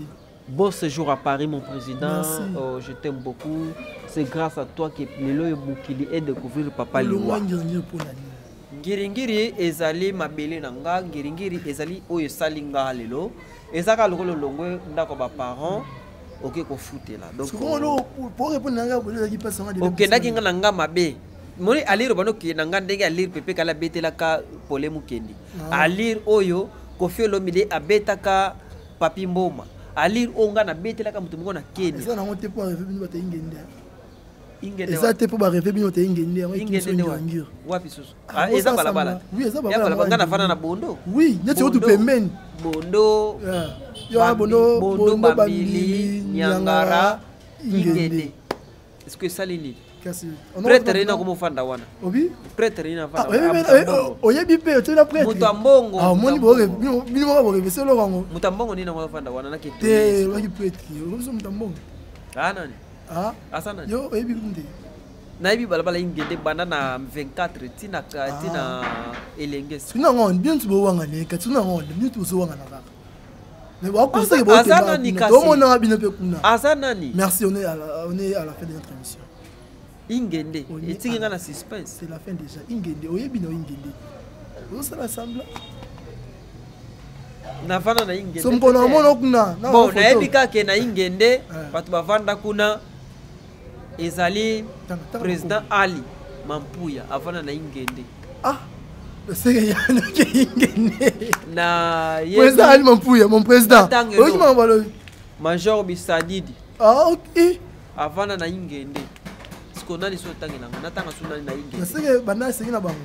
Bon séjour à Paris, mon président. Merci. Oh, je t'aime beaucoup. C'est grâce à toi que lelo mokili est découvrir papa Liwa. Ngiringiri ezali mabele na nga, ngiringiri ezali oyo esali nga lelo. Ezaka lokolo longwe ndako ba parents oke kofutela. Donc okendaki nga na nga mabe. Moni alire bano ke na nga ndenge alire pepe kala betelaka pole mukendi. Alire oyo Koffi Olomide abetaka Papi Mboma. Alire oyo nga nabetelaka moto moko na Kenya. Eza nango te mpo arêver bino bato ingende. Ingende Eza te mpo barêver bino te ingende yango. Ingende nde wapi? Wapi susu? Eza balabala. Oui, eza balabala. Nga nafanda na Bondo. Oui, neti otu pembeni. Bondo. Yo Bondo, Bondo, Bambili, Nyangara, Ingende. Est-ce que esali nini? Kasi prêtre nini akomofanda wana? Obi prêtre nini afanda? Oyebi mpe otyela prêtre. Moto ya mbongo. Omoni bino moko borêver eloko yango. Moto ya mbongo nini akomofanda wana? Nake te, olobaki prêtre, okobiso moto ya mbongo. Ah, nani asa nani? Yo oyebi nde. Nayebi balabala Ingende banda na 24 ntina elenge. Sikoyo nango bino nti bowangana, kati nango bino nti bozowangana kaka. Aza nani kasi? Tomonaka bino mpe kuna. Aza nani? Merci, on est à la fin de notre émission. Ingende etiki nga na suspense. C'est la fin déjà. Ingende, oyebi na Ingende, ozosala semblant. Navanda na Ingende. So mpono amona kuna. Bon, nayebi kaka na Ingende bato bavanda kuna ezali président Ali Mampuya avanda na Ingende. Ah, seke yanaki Ingende. Na président Ali Mampuya, mon président, oyoki makambo balobi. Major Bisadidi. Ah, ok. Avanda na Ingende. Siko nani so otangelanga, natanga so nani na Ingende? Naseke banda esengi na bango.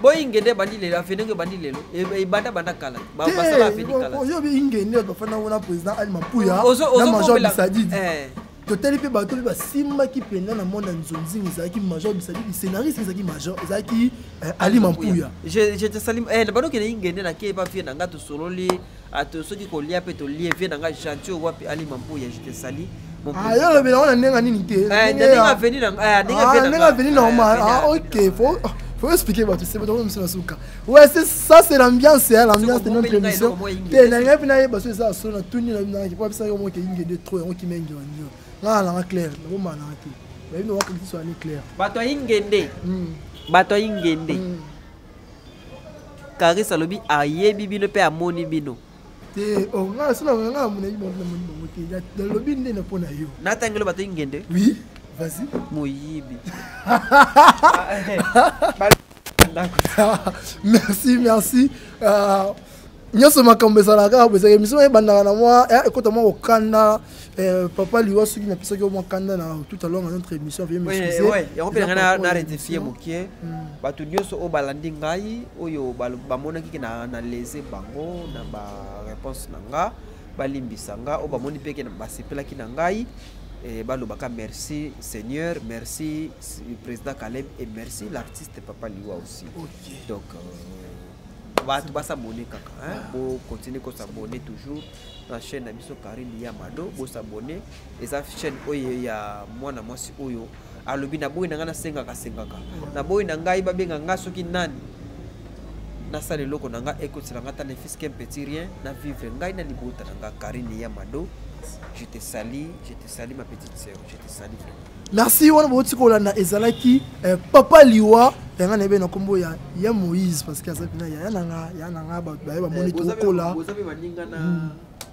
Boyingende ebandi lelo, avenue ebandi lelo, ebanda banda kala, basala avenue kala. Oyo Ingende, bato bafanda wana, président Ali Mampuya na major Bisadidi. Totali mpe bato mpe basimbaki mpenza na monde ya nzonzingi, ezalaki major Bisadidi, scénariste ezalaki major, ezalaki Ali Mampuya. Je te salue. Na bandokende Ingende, nake epa vie na nga, tosololi ato soki kolia mpe tolie vie na nga gentil. Wapi Ali Mampuya, je te salue. Yo olobela ngo na ndenge nini te? Ndenge ndenge avenue normal. Ah, ok, faut expliquer bato c'est bato miso na suka. Ouais, c'est ça, c'est l'ambiance, hein, l'ambiance de notre émission. Te na ngai mpe nayeba so eza solo na tuni naki po abisaki moke Ingende trop yango kima Ingende wanio nga nanga clair nabomana nanga te bayebi na wakakisi so ani clair. Bato ya Ingende, bato ya Ingende, Karis alobi ayebi bino mpe amoni bino. Te, nga so nga namoni bango te, nalobi nde na mpo na yo. Natangelo bato Ingende. Oui, vas-y. Moyibi. Merci, merci. Nyonso makambo ezalaka kaka boye, ezalaka émission ebandaka na mwa ekota mwa kokanda. Papa Liwa, soki napesaki yo mwa kanda na tout à l'heure na notre émission, veuillez m'excuser. Yango mpe na ngai na rectifie mokie. Bato nyonso oyo balandi ngai, oyo bamonaki ke na lese bango na baréponse na nga, balimbisa nga. Oyo bamoni mpe ke basepelaki na ngai, balobaka merci Seigneur, merci président Caleb et merci l'artiste Papa Liwa aussi. Donc bato basabone kaka, hein? Bocontinue kosabone toujours na chaîne na biso Karine Yamado. Bosabone, eza chaîne oyo ya mwana mwasi oyo alobi: naboyi na ngai nasengaka sengaka, naboyi na ngai babenga ngai soki nani, nasala eloko na ngai ekotela ngai ata ne fût-ce qu'un petit rien, na vivre ngai na libota na ngai. Karine Yamado, je te salue, je te salue, ma petite sœur, je te salue vraiment. Merci. Wana bauti kolanda ezalaki Papa Liwa yanga na yebe na nkombo ya Moïse, parce que aza mpena yaya na nga, yaya na nga. Bato baye bamoni tokokola. Boza mpe baninga na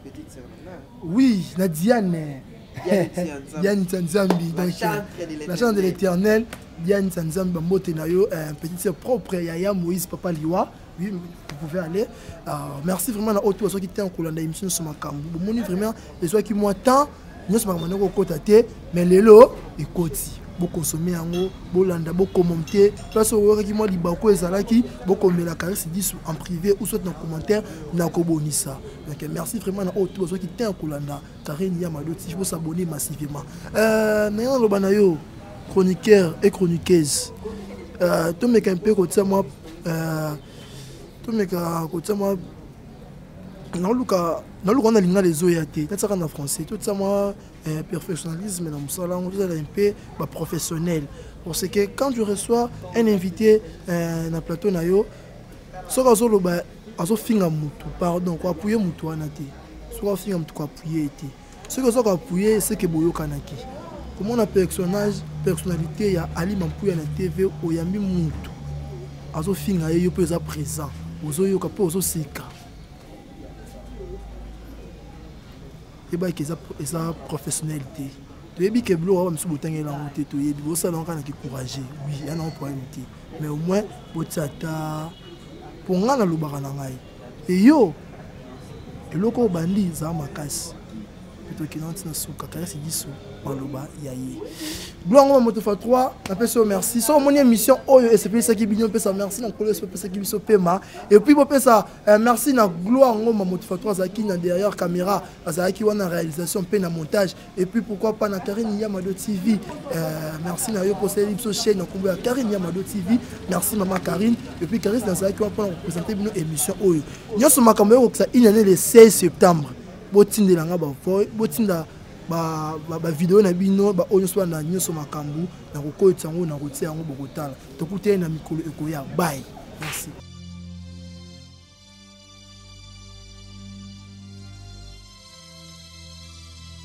petite sœur na nga. Oui, na Diane. Diane Tia. Diane Tia Nzambi. La donc chantre de la chantre de l'éternel, Diane Tia Nzambi, bambote na yo, petite sœur propre yaya Moïse, Papa Liwa. Oui, vous pouvez aller. Merci vraiment na oyo soki te kolanda émission nyonso makambo bomoni vraiment ezwaki mwa temps, nyonso makambo ndenge okota te, mais lelo ekoti. Bokonsome yango, bolanda, bokommente place oyokaki mwa libako ezalaki, bokomela Karisi Disu en privé ou soit na commentaire na kobonisa. Donc merci vraiment na oyo to bazwaki te ya kolanda Karine ya Mado TV. Bosabonner massivement. Naye naloba na yo, chroniqueur et chroniqueuse, tomeka mpe kotia mwa tomeka kotia mwa naluka wana lingala ezoya te, natiaka na français. Totia mwa perfectionnalisme na mosala yango, tozala mpe baprofessionnel, parce que quand tu reçois un invité na plateau na yo, soki azoloba, azofinga motu, pardon, koappuye motu wana te. Soki afinga motu, koappuye ye te. Soki oza koappuye, seke boyokanaki. Komona personnage, personnalité ya Ali Mampuya na TV, oyambi mutu azofinga ye, yo mpe oza présent, ozoyoka mpe ozoseka, yebaki eza professionnel te. Toyebi ke biloko wana mosusu botangela yango te, toyebi bosala yango kaka na kikourage. Oui, ya nango problème te, mais au moins botia ata mpo ngai nalobaka na ngai eyo eloko oyo bandi ezala makasi. Tokenda ntina suka. Karisi Disu, maloba ya ye blo yango moto fa 3. Napesi yo merci. Soki omoni émission oyo esepelisaki bino, opesa merci na Nkolo esepesaki biso pema, et puis bopesa merci na Gloire Ngoma moto fa 3, azalaki na derrière caméra, azalaki wana réalisation mpe na montage. Et puis pourquoi pas na Karine Yamado TV. Merci na yo posaleli biso chaîne na nkombo ya Karine Yamado TV. Merci mama Karine. Et puis Karine nazalaki wana mpona kopresente bino émission oyo nyonso makambo ekokisa une année le 16 septembre. Botindela nga bavoice, botinda bavideo na bino, baoyo nyonso bana nyonso makambo na kokoyetisa yango na kotia yango, bokotala. Tokutani na mikolo ekoya. Bye, merci.